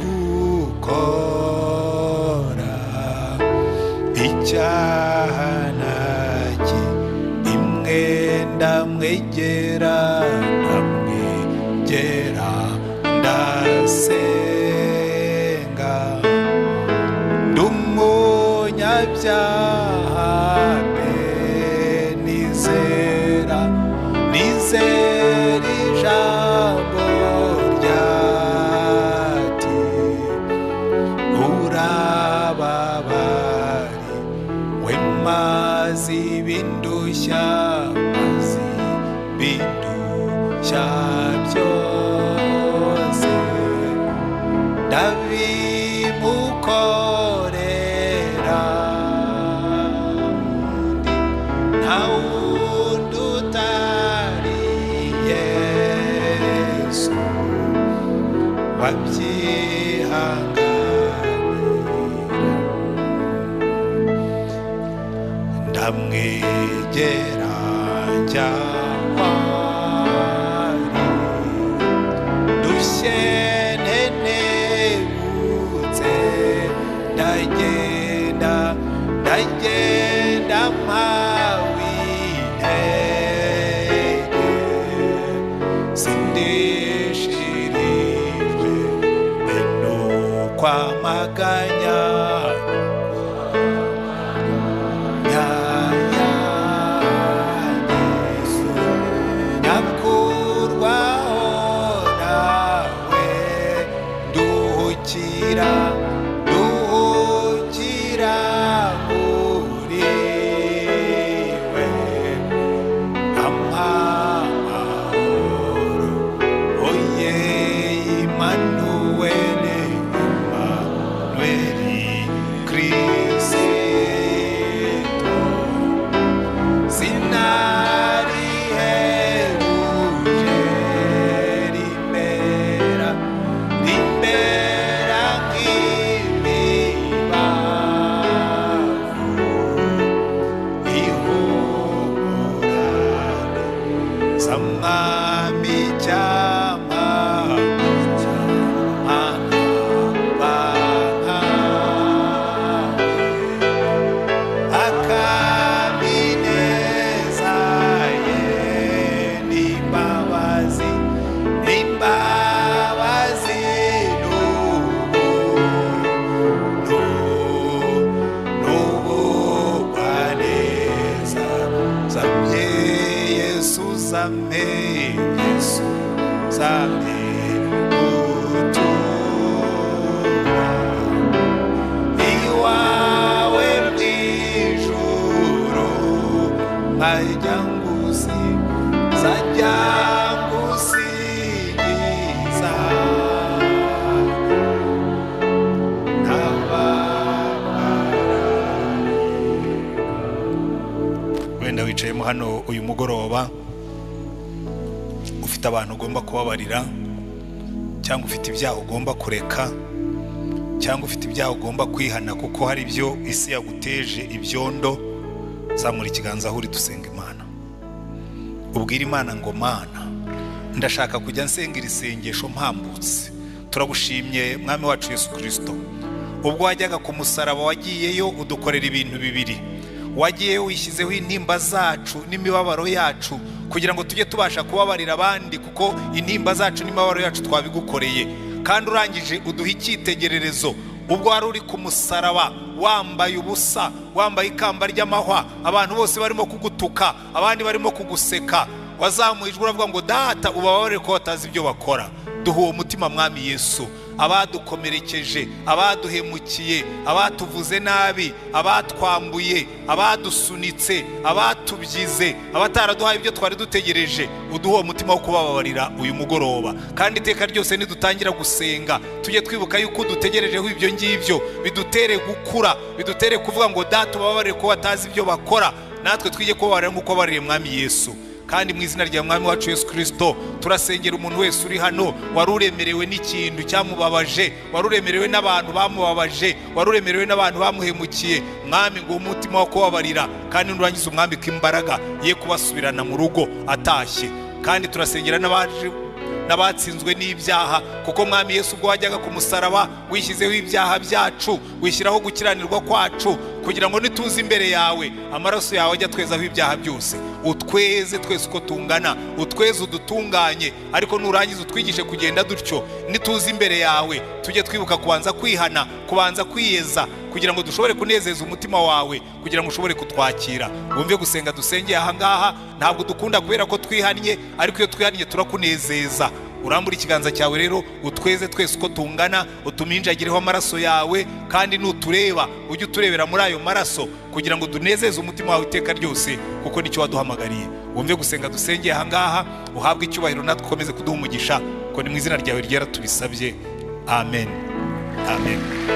gukora icyaha naki, imwe ndamwegera ndamwegera ndasenga, ndumunyabyaha pe nizera, nizera ijambo ryati urababari we mazi bindushya, mazi bindushya byose ndabimukorera, nta wundi utari Yesu wabyihanganira. Ndamwegera njya kwari, ndushye ntenebutse, ndagenda ndagenda mpawe intege, sindishirijwe bene kwamaganya nyakurwaho nawe, nduhukira nduhukira muri we, ampa amahoro oye Imanuweli, Imanuweli Kristo. Sinarihebuje rimera rimera nk'imibavu ihumurane z'Umwami cyama akamineza ye n'imbabazi n'imbabazi n'ubuntu n'ubugwaneza zamye Yesu zamye Yesu zamye gutura iwawe mw'ijuru, nkajya ngusi nzajya ngusingiza n'abamarayika. Wenda wicayemo hano uyu mugoroba ufite abantu ugomba kubabarira, cyangwa ufite ibyaha ugomba kureka, cyangwa ufite ibyaha ugomba kwihana kuko hari ibyo isi yaguteje ibyondo, zamura ikiganza aho uri dusenga Imana. Ubwira Imana ngo Mana, ndashaka kujya nsenga iri sengesho mpambutse. Turagushimye Mwami wacu Yesu Kristo, ubwo wajyaga ku musaraba wagiyeyo udukorera ibintu bibiri. Wagiyeyo wishyizeho intimba zacu n'imibabaro yacu kugira ngo tujye tubasha kubabarira abandi, kuko intimba zacu n'imibabaro yacu twabigukoreye. Kandi urangije uduha icyitegererezo, ubwo wari uri ku musaraba wambaye ubusa, wambaye ikamba ry'amahwa, abantu bose barimo kugutuka, abandi barimo kuguseka, wazamuye ijwi uravuga ngo Data ubabarire ko batazi ibyo bakora. Duha uwo mutima Mwami Yesu, abadukomerekeje, abaduhemukiye, abatuvuze nabi, abatwambuye, abadusunitse, abatubyize, abataraduhaye ibyo twari dutegereje, uduha uwo mutima wo kubababarira uyu mugoroba. Kandi iteka ryose nidutangira gusenga tujye twibuka yuko dutegerejeho ibyo ngibyo, bidutere gukura, bidutere kuvuga ngo Data ubabarire ko batazi ibyo bakora, natwe twige kubabarira nk'uko wabaririye Mwami Yesu. Kandi mu izina rya Mwami wacu Yesu Kristo turasengera umuntu wese uri hano wari uremerewe n'ikintu cyamubabaje, wari uremerewe n'abantu bamubabaje, wari uremerewe n'abantu bamuhemukiye. Mwami ngo umutima wo kubabarira, kandi nurangiza umwambike imbaraga ye kubasubirana mu rugo atashye. Kandi turasengera n'abaje n'abatsinzwe n'ibyaha, kuko Mwami Yesu ubwo wajyaga ku musaraba wishyizeho ibyaha byacu, wishyiraho gukiranirwa kwacu, kugira ngo nituze imbere yawe amaraso yawe ajya twezaho ibyaha byose. Utweze twese uko tungana, utweze udutunganye, ariko nurangiza utwigishe kugenda dutyo. Nituze imbere yawe tujye twibuka kubanza kwihana, kubanza kwiyeza, kugira ngo dushobore kunezeza umutima wawe, kugira ngo ushobore kutwakira. Wumve gusenga dusengeye aha ngaha, ntabwo dukunda kubera ko twihannye, ariko iyo twihannye turakunezeza. Urambura ikiganza cyawe rero utweze twese uko tungana, utuminjagireho amaraso yawe, kandi nutureba ujye uturebera muri ayo maraso, kugira ngo dunezeze umutima wawe iteka ryose, kuko nicyo waduhamagariye. Wumve gusenga dusengeye aha ngaha, uhabwe icyubahiro natwe ukomeze kuduha umugisha, ko ni mu izina ryawe ryera tubisabye. Amen. Amen.